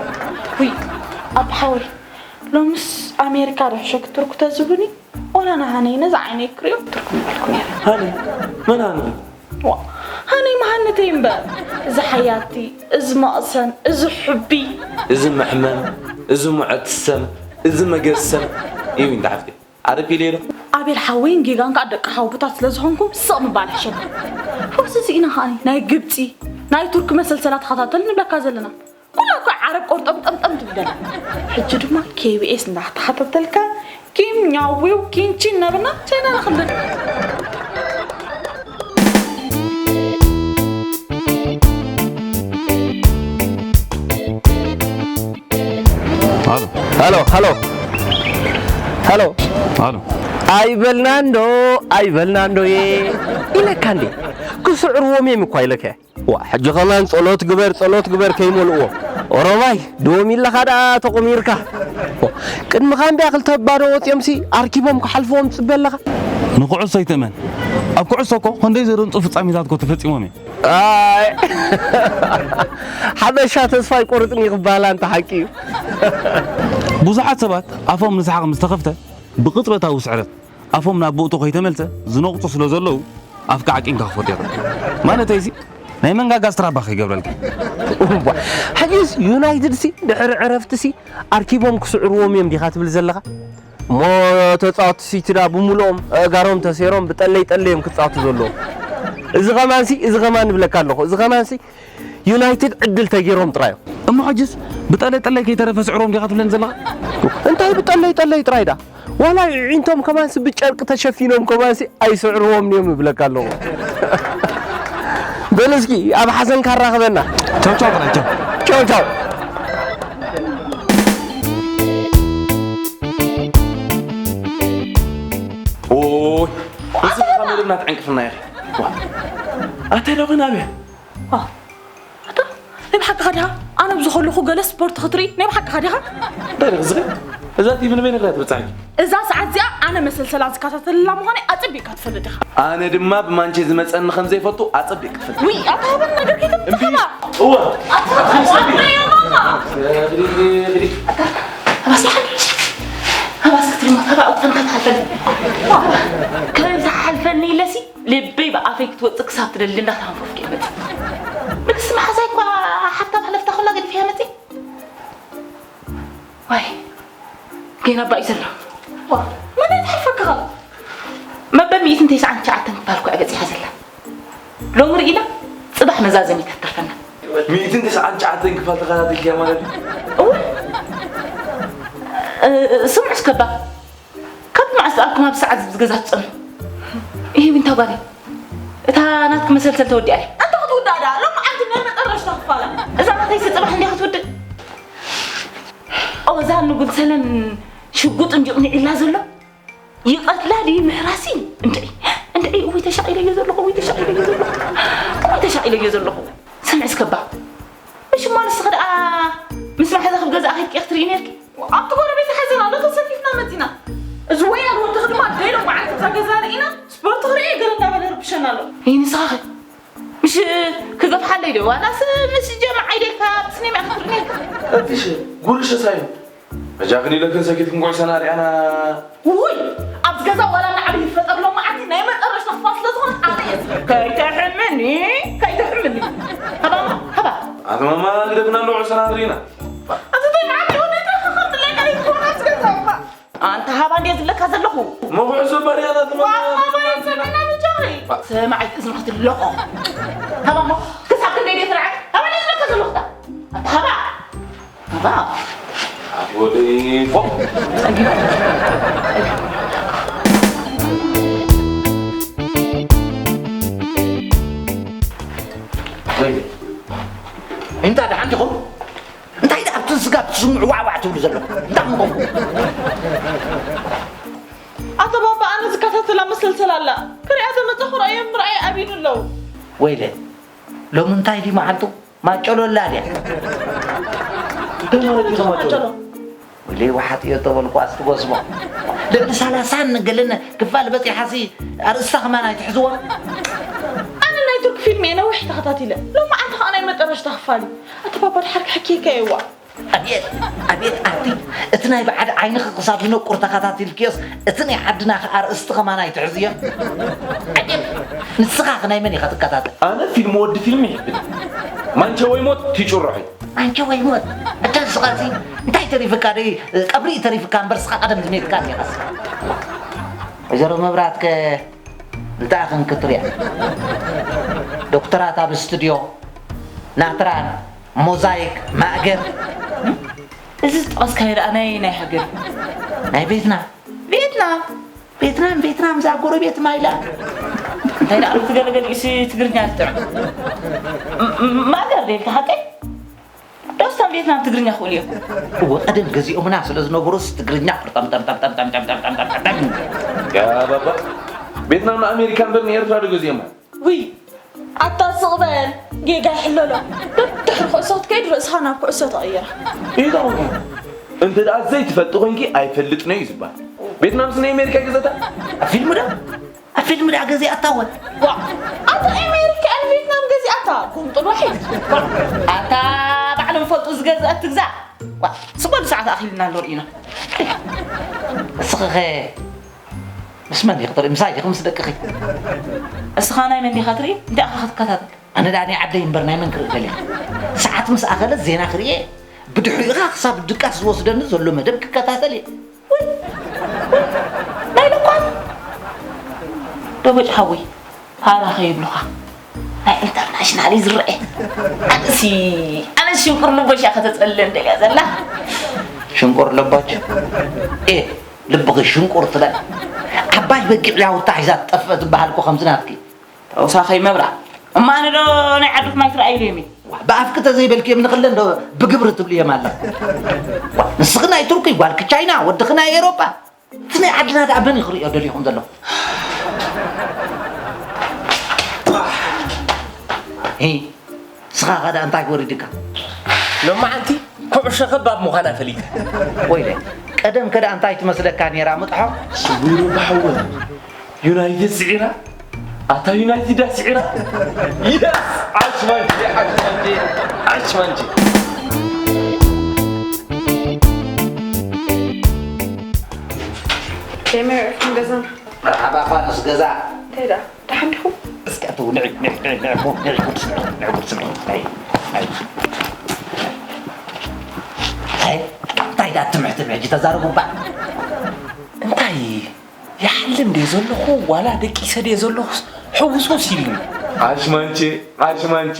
ውይ፣ ኣቦ ሓወይ፣ ሎምስ ኣሜሪካ ዶ ሕሸኪ ቱርክ ተዝብሉኒ፣ ዋላ ንሃነይ ነዛ ዓይነይ ክሪኦ ቱርክ ምበልኩ ነይረ። ሃኒ? መን ሃኒ? ዋ፣ ሃነይ መሃነተይ እምበር፣ እዚ ሓያቲ፣ እዚ መቕሰን፣ እዚ ሕቢ። እዚ መሕመም፣ እዚ ሙዐት ሰም፣ እዚ መገሰም እዩ እንዳ ሓፍቲ። ዓርብ ኢለ ዶ? ኣቤል ሓወይን ጌጋን ከኣ ደቂ ሓውቡታት ስለ ዝኾንኩም ስቕ ምባል ሕሸኩም። ሕውስ እዚ ኢና ከኣ ናይ ግብጺ፣ ናይ ቱርክ መሰልሰላት ተኸታተል ንብለካ ዘለና። ኩላ እኮ ዓረብ ቆርጠምጠምጠም ትብል ዘላ። ሕጂ ድማ ኬ ቢ ኤስ እንዳተኸታተልካ ኪም ኛዊው ኪንቺን እናበልና ቻይና ንኽልል። ሃሎ። ሃሎ፣ ሃሎ። ሃሎ። ሃሎ። ኣይበልናን ዶ፣ ኣይበልናን ዶ የ ኢለካ እንዴ? ክስዕርዎም እዮም እኳ ኢለካ። ዋ፣ ሕጂ ከማን ጸሎት ግበር፣ ጸሎት ግበር ከይመልእዎ። ኦሮማይ፣ ድዎም ኢለኻ ደኣ ተቆሚርካ። ዋ፣ ቅድሚ ካምቢያ ክልተ ባዶ ወጺኦምሲ ኣርኪቦም ክሓልፍዎም ትጽበ ኣለኻ። ንኩዕሶ ኣይትእመን። ኣብ ኩዕሶ እኮ ክንደይ ዘደንጹ ፍጻሜታት እኮ ተፈጺሞም እዮም። ኣይ፣ ሓበሻ ተስፋ ኣይቆርጽን እዩ ክበሃል ኣንታ ሓቂ እዩ። ብዙሓት ሰባት ኣፎም ንስሓቕ ምስ ተኸፍተ ብቕጽበታዊ ስዕረት ኣፎም ናብ ቦእቶ ከይተመልሰ ዝነቑጹ ስለ ዘለዉ ኣፍካ ዓቂንካ ክፈትዮ ማለት ኣይሲ ናይ መንጋጋ ስትራባ ከይገብረልካ። እዋ፣ ሕጂስ ዩናይትድ ሲ ድሕሪ ዕረፍቲ ሲ ኣርኪቦም ክስዕርዎም እዮም ዲኻ ትብል ዘለኻ? እሞ ተጻወትቲ ሲቲ ዳ ብምሉኦም ኣእጋሮም ተሰይሮም ብጠለይ ጠለይ እዮም ክጻወቱ ዘለዎም። እዚ ኸማን ሲ፣ እዚ ኸማን እብለካ ኣለኹ፣ እዚ ኸማን ሲ ዩናይትድ ዕድል ተገይሮም ጥራይ እዮም። እሞ ሕጅስ ብጠለይ ጠለይ ከይተረፈ ስዕሮም ዲኻ ትብለን ዘለኻ? እንታይ ብጠለይ ጠለይ ጥራይ ዳ? ዋላ ኣዒንቶም ከማንሲ ብጨርቂ ተሸፊኖም ከማንሲ ኣይስዕርዎም እዮም እብለካ ኣለኹ። በል እስኪ ኣብ ሓዘንካ ኣራኽበና። ቻው ቻው ጥራይ ቻው። ቻው ቻው። ኦይ፣ እዚ ኸኣ መደብና ትዕንቅፍና ኢኺ። ዋ፣ ኣታይ ዶ ኺን ኣበይ? ዋ፣ ኣታ፣ ናይ ብሓቅኻ ዲኻ? ኣነ ኣብዚ ከለኹ ገለ ስፖርት ክትርኢ ናይ ብሓቅኻ ዲኻ? እንታይ ዲኺ ዝኽእል? እዛ ቲቪ ንበይነይ ኺዳ ትበጽሓኪ? እዛ ሰዓት እዚኣ ኣነ መሰልሰላ ዝከታተለላ ምዃነይ ኣጸቢቕካ ትፈልጥ ኢኻ። ኣነ ድማ ብማንቸ ዝመጸኒ ከም ዘይፈቱ ኣጸቢቕ ክትፈልጥ። ውይ፣ ኣታ ሃበኒ ነገር ከይተምጽእ እምቢ። ኸላ። እወ። ኣታ ሃበኒ ማማ። እግሪ፣ እግሪ። ኣታ፣ ኣባስ፣ ኣባስ ክትልማ፣ ታባ ኣውጣን ከትሓልፈኒ። ከም ዝሓልፈኒ ኢለሲ ልበይ ብኣፈይ ክትወጽእ ክሳብ ትደሊ እንዳተሃንፈፍኩ እየ መጽእ። ንግስቲ መሓዛይ እኳ ሓፍታ ማሕለፍታ ከላ ገዲፈያ መጽእ። ዋይ፣ ገና ባይ ዘሎ። ዋ፣ መን ይትሓልፈካ ኸ? መበል ሚእትን ተስዓን ትሽዓተን ክፋል እኮ እያ በጺሓ ዘላ። ሎሚ ርኢና፣ ጽባሕ መዛዘሚት ክትተርፈና። ሚእትን ተስዓን ትሽዓተን ክፋል ተኸታቲልክያ ማለት እዩ? እወ። እ፣ ስምዑ እስከ እባ። ካብ መዓስ ደኣ ኣኩም ኣብ ሰዓት ዝገዛ ትጸኑ? ይህ ዊንታ ጓለይ፣ እታ ናትኪ መሰልሰል ተወዲኣ እያ። ኣንታ ክትውዳእ ደኣ፣ ሎሚ ዓዲ ናይ መጠረሽታ ክፋላ። እዛ ናተይሲ ጽባሕ እንድያ ክትውድእ። ኦዛ ንጉድ ሰለን ሽጉጥ እንዲዩ ቅኒዕላ ዘሎ። ይቐትላ ድዩ ምሕራሲ? እንድዒ፣ እንድዒ፣ እውይ ተሻቒለዮ ዘለኹ፣ እውይ ተሻቒለዮ ዘለኹ፣ እውይ ተሻቒለዮ ዘለኹ። ስምዒ እስከ እባ። እሺ እሞ ንስኺ ደኣ ምስ ማሕዛ ክብ ገዛ ከይድኪ ክትርኢ ነርኪ? ኣብቲ ጎረቤት ሓዘን ኣሎ፣ ተሰኪፍና መጺና። እዚ ወያል ወድኺ ድማ ደይሎም መዓልቲ እዛ ገዛ ርኢና፣ ስፖርት ክርኢ ገለ እንዳበለ ይርብሸና ኣሎ። ይህ ንስኻ ኸ? ምሽ ክገፍሓለይ ዶ? ዋላስ ምስ ጀምዓ ኢደልካ ብስኒም ክትርኢ ነርካ? እትሽ ጉርሽ ሳይኑ በጃኽን ኢለክን ሰኪትክን ኩዕሶና ርኣና። ውይ፣ ኣብዚ ገዛ ዋላ ንዓቢ ይፈጠር ሎ መዓልቲ ናይ መጠረሽታ ክፋል ስለ ዝኾነ ኣነ እየ ዝብል። ከይተሕምኒ፣ ከይተሕምኒ። ሃባ፣ ሃባ። ኣቶ ማማ ግደፍና እንዶ ኩዕሶና ንርኢና። ኣቲ ተይ ንዓቢ ወደይ ተኸኸትለይ ከይትኮን ኣብዚ ገዛ እባ። ኣንታ ሃባ እንድየ ዝብለካ ዘለኹ። እሞ ኩዕሶ ባርያና ትመ-፣ ዋ፣ ሃባ ይሰምዕና ብጃኺ። ሰማዒት እዝንኻ ትለቆ። ሃባ እሞ ክሳብ ክንደይ ድየ ትርዓድ? ሃባ እንድየ ዝብለካ ዘለኹ እታ። ኣንታ ሃባ። ሃባ። ኣቲ ወደይ ፎቕ። እንታይ ደሓን ዲኹም? እንታይ ደኣ ኣብቲ ስጋ ትስምዑ ዋዕዋዕ ትብሉ ዘለኹም? እንታይ ምኾንኩም? ኣቶ ባባ፣ ኣነ ዝከታተላ መሰልሰል ኣላ። ክሪኣ ዝመጸኹ ርእዮም ምርኣይ ኣቢኑ ኣለዉ። ወይለ፣ ሎሚ እንታይ ድዩ መዓልቱ? ማጨሎ ኣላ ድያ? እንታይ ማለት እዩ ማጨሎ? ወይለ፣ ዋሓጥ እዮ ተበልኩ ኣስትጎስሞ። ልዕሊ ሰላሳን ገለን ክፋል በጺሓሲ ኣርእስታ ከማን ኣይትሕዝዎ? ኣነ ናይ ቱርክ ፊልም እየ ነዊሕ ተኸታቲለ። ሎሚ መዓልቲ ኸኣ ናይ መጠረሽታ ክፋል እዩ። ኣቶ ባባ፣ ድሓር ክሕክየካ እየ፣ እዋ። ኣቤት፣ ኣቤት ኣቲ፣ እቲ ናይ ብዓድ ዓይንኺ ክሳብ ዝነቁር ተኸታቲልክዮስ፣ እቲ ናይ ዓድና ከ ኣርእስቲ ከማን ኣይትሕዝዮ? ዓጀብ፣ ንስኻ ከ ናይ መን ኢኻ ትከታተል? ኣነ ፊልም ወዲ ፊልም ይሕብን። ማንቸ ወይ ሞት ትጭርሖ። ማንቸ ወይ ሞት? እታ ንስኻሲ እንታይ ተሪፍካ ደይ ቀብሪ ተሪፍካ እምበር ስኻ ቀደም ዝሜትካ ዲኻስ። ወይዘሮ መብራት ከ እንታይ ክንክትሪያ? ዶክተራት ኣብ ስቱድዮ፣ ናትራን፣ ሞዛይክ፣ ማእገር። እዚ ዝጠቐስካዮ ደኣ ናይ፣ ናይ ሃገር እዩ። ናይ ቬትናም። ቬትናም። ቬትናም፣ ቬትናም፣ እዛ ጎረቤት ማይላ። እንታይ ደኣ ትገለገለ እዩሲ ትግርኛ ዝጥዕም። ም-፣ ም-፣ ማእገር ደልካ ሓቀይ? ዶስታን ቬትናም ትግርኛ ክእሉ እዮም። እወ፣ ቀደም ገዚኦምና ስለ ዝነበሩስ ትግርኛ ቁርጠምጠምጠምጠምጠምጠምጠምጠምጠምጠም። ያ ባባ፣ ቬትናም ንኣሜሪካ እምበር ንኤርትራ ዶ ገዚኦማ? ውይ፣ ኣታ ስቕ በል፣ ጌጋ ይሕለሎ። ደድሕሪ ኩዕሶ ክትከይድ ርእስኻ ናብ ኩዕሶ ተቐይራ። ይኸውን። እንተ ደኣ ዘይትፈልጢ ኮይንኪ ኣይፈልጥን እዩ ዝበሃል። ቬትናምስ ንኣሜሪካ ይገዘታ? ኣብ ፊልም ዶ? ኣብ ፊልም ደኣ ገዚኣታ ወ? ዋ፣ ኣታ ኣሜሪካ ንቬትናም ገዚኣታ፣ ጎምጥል ዋሒድ። ኣታ ባዕሎም ፈልጡ ዝገዝኣት ትግዛእ። ዋ፣ ስቕ በሉ ሰዓት ኣኺልና ኣሎ ርኢና። እስኺ ኸ ምስ መን ኢኺ ትርኢ? ምሳይ ዲኺ ምስ ደቅኺ? እስኻ ናይ መን ዲኻ ትርኢ? እንታይ ኢኻ ክትከታተል? ኣነ ደኣ ናይ ዓደይ እምበር ናይ መን ክርኢ ደልየ? ሰዓት ምስ ኣኸለት ዜና ክርእየ፣ ብድሕሪኡ ኸኣ ክሳብ ድቃስ ዝወስደኒ ዘሎ መደብ ክከታተል እየ። ወይ! ወይ! ናይ ለኳት! ደቦጭ ሓወይ፣ ፋራ ከይብሉኻ። ናይ ኢንተርናሽናል እዩ ዝረአ። ኣነሲ፣ ኣነስ ሽንቁር ልቦሽ እያ ከተጸልለን ደልያ ዘላ። ሽንቁር ልቦች? ኤ፣ ልብኺ ሽንቁር ትበል። ዓባይ በጊዕ ያውታ ሒዛ ትጠፍእ ዝበሃል እኮ ከምዚ ናትኪ። ተወሳኸይ መብራ። እማ ኣነ ዶ ናይ ዓድኹም ኣይትረኣዩለይም እዩ? ዋ፣ ብኣፍኪ ተዘይበልክዮም ንኽለን ዶ ብግብሪ ትብልዮም ኣለኹ? ዋ፣ ንስኺ ናይ ቱርኪ፣ ጓልኪ ቻይና፣ ወድኺ ናይ ኤውሮጳ። እቲ ናይ ዓድና ደኣ መን እዩ ክርእዮ ደልዩ ከም ዘሎ? ሂ፣ ንስኻ ኸ ደኣ እንታይ ወሪድካ? ሎማዓንቲ ኩዕሾ ከባብ ምዃና ፈሊጠ። ወይለ፣ ቀደም ከ ደኣ እንታይ ትመስለካ ነይራ ምጥሖ? ስዊሩ ብሓወ ዩናይትድ ስዒራ፣ ኣታ ዩናይትድ ስዒራ። የስ! ዓሽ ማንቼ፣ ዓሽ ማንቼ፣ ዓሽ ማንቼ። ከመይ ውዒልኩም ገዛ? መርሓባ ፋኑስ ገዛ። እንታይ ደኣ? ደሓን ዲኹም? እስኪ ኣተው፣ ንዒ፣ ንዒ፣ ንዒ፣ ንዒ፣ እሞ፣ ንዒ፣ ጉድ ስምዒ፣ ንዒ፣ ጉድ ስምዒ። ኣይ፣ ኣይ። ኣይ፣ እንታይ ደኣ ትምሕትም ሕጂ ተዛረቡ እባ። እንታይ ይሓልም ድየ ዘለኹ ዋላ ደቂሰ ድየ ዘለኹስ ሕውስውስ ኢሉኒ። ዓሽ ማንቼ፣ ዓሽ ማንቼ፣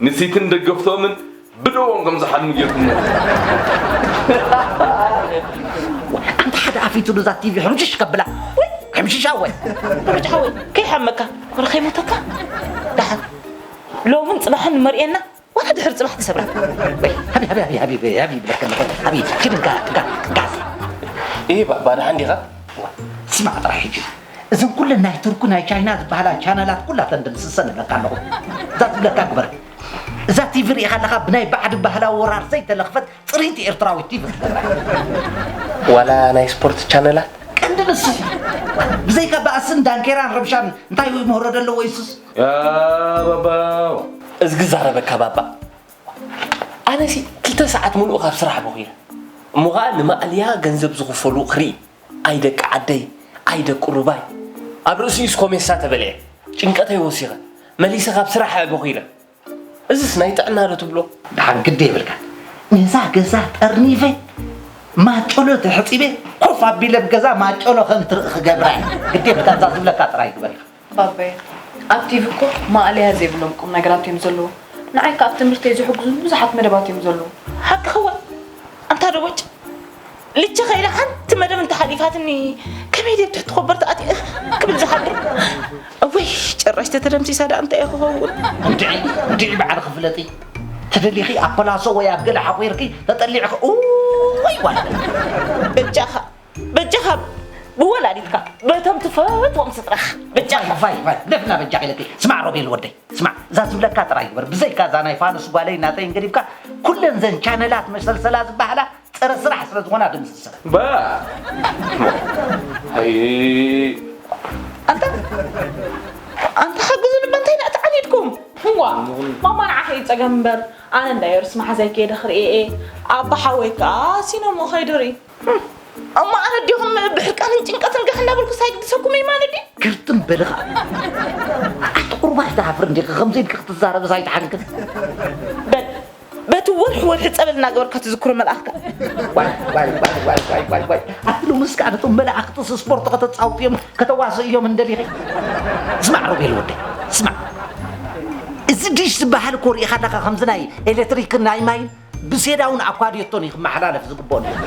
ንሲትን ደገፍቶምን ብደዎም ከም ዝሓልሙ ጌርኩሞ። ኣንታ ሓደ ኣፊቱ ነዛ ቲቪ ሕምሽሽ ከብላ። ወይ፣ ሕምሽሽ ኣወ። ሕምሽሽ ኣወ፣ ከይሓመካ፣ ወረ ከይሞተካ። ደሓን። ሎምን ጽባሕን መርእየና፣ ዋላ ድሕሪ ጽባሕ ትሰብራ። ወይ፣ ሃቢ፣ ሃቢ፣ ሃቢ፣ ሃቢ፣ ሃቢ፣ ሃቢ፣ ብለካ ኣለኹ። ሃቢ፣ ኪድ እንካ፣ እንካ፣ እንካ። ኤ፣ ባ-፣ ባድሓ እንዲኻ? ስማዕ ጥራሕ ሕጂ። እዘን ኩለን ናይ ቱርኩ፣ ናይ ቻይና ዝበሃላ ቻነላት ኩላተን ድምስሰን እብለካ ኣለኹ። እዛ ትብለካ ግበር። እዛ ቲቪ ርኢኻ ኣለኻ፣ ብናይ ባዕዲ ባህላዊ ወራር ዘይተለኽፈት ጽርይቲ ኤርትራዊት ቲቪ ክትገብራ። ዋላ ናይ ስፖርት ቻነላት? ቀንዲ ንሱ። ብዘይካ ባእስን ዳንኬራን ረብሻን እንታይ ምህሮ ደለዎ ይሱስ? ያ ባባ። እዝጊ ዛረበካ ባባ። ኣነሲ ክልተ ሰዓት ሙሉእ ካብ ስራሕ በኺረ። እሞ ኸኣ ንማእልያ ገንዘብ ዝኽፈሉ ክርኢ። ኣይ ደቂ ዓደይ፣ ኣይ ደቂ ሩባይ። ኣብ ርእሲኡስ ኮሜሳ ተበሊዐ። ጭንቀተይ ወሲኸ። መሊሰ ካብ ስራሕ እየ በኺረ። እዝስ ናይ ጥዕና ዶ ትብሎ? ደሓን ግዲ የብልካ። ነዛ ገዛ ጠርኒፈ፣ ማጨሎ ተሕጺበ፣ ኮፍ ኣቢለ ኣብ ገዛ ማጨሎ ከም ትርኢ ክገብራ እየ። ግዲ የብልካ፣ እዛ ዝብለካ ጥራይ ግበር ኢኻ። ባባየ፣ ኣብ ቲቪ እኮ ማእለያ ዘይብሎም ቁም ነገራት እዮም ዘለዉ። ንዓይ ከኣ ኣብ ትምህርተይ ዝሕግዙኒ ብዙሓት መደባት እዮም ዘለዉ። ሓቅኺ እወ። ኣንታ ደቦጭ፣ ልቸ ከኢለ ሓንቲ መደብ እንተሓሊፋትኒ፣ ከመይ ድየ ኣብ ትሕቲ ኮበርታ ኣትየ ክብል ዝሓድር? እወይ፣ ጭራሽ ተተደምሲሳ ደኣ እንታይ ክኸውን? እንድዒ፣ እንድዒ በዓልኺ ፍለጢ። ተደሊኺ ኣብ ፓላሶ ወይ ኣብ ገለ ሓቑርኪ ተጠሊዕኺ፣ እወይ ጓል። በጃኻ፣ በጃኻ ብወላዲትካ፣ በቶም ትፈትዎም ስድራኻ፣ በጃኻ። ፋይ፣ ፋይ፣ ፋይ፣ ደፍና በጃኺ ኢለኪ። ስማዕ ሮቤል ወደይ፣ ስማዕ፣ እዛ ዝብለካ ጥራይ ግበር። ብዘይካ እዛ ናይ ፋኑስ ጓለይ ናተይን ገዲፍካ፣ ኩለን ዘን ቻነላት መሰልሰላ ዝበሃላ ጸረ ስራሕ ስለ ዝኾና ድምስሰን። ባ-፣ ኣይ። ኣንታ፣ ኣንታ ሓግዙኒ፣ እባ እንታይ ደኣ ተዓኒድኩም? እዋ፣ ማማ ንዓኺ እዩ ጸገም እምበር፣ ኣነ እንዳየሩስ መሓዛይ ከይደ ክርእየ እየ። ኣባ ሓወይ ከኣ ሲነምኡ ከይዱ ርኢ። እሞ ኣነ ዲኹም ብሕርቃንን ጭንቀትን ጋሕ እናበልኩ ሳይግድሰኩም እየ ማለት ድዩ? ግርጥም በሊ ኸኣ። ኣቲ ቁሩብ ኣይትሓፍርን ዲኺ? ከምዚ ኢልኪ ክትዛረብስ ኣይትሓንክን። በል፣ በቲ ወርሒ ወርሒ ጸበል እናገበርካ ትዝክሮ መልኣኽካ። ዋይ፣ ዋይ፣ ዋይ። ኣቲ ሎምስ ከኣ ነቶም መላእኽትስ ስፖርት ከተጻውትዮም፣ ከተዋስእዮም እንደሊኺ? ስማዕ ሮቤል ወደይ፣ ስማዕ። እዚ ዲሽ ዝበሃል እኮ ርኢኻ ኣለኻ፣ ከምዚ ናይ ኤሌክትሪክን ናይ ማይን ብሴዳ እውን ኣኳድዮቶን እዩ ክመሓላለፍ ዝግብኦ ነይሩ።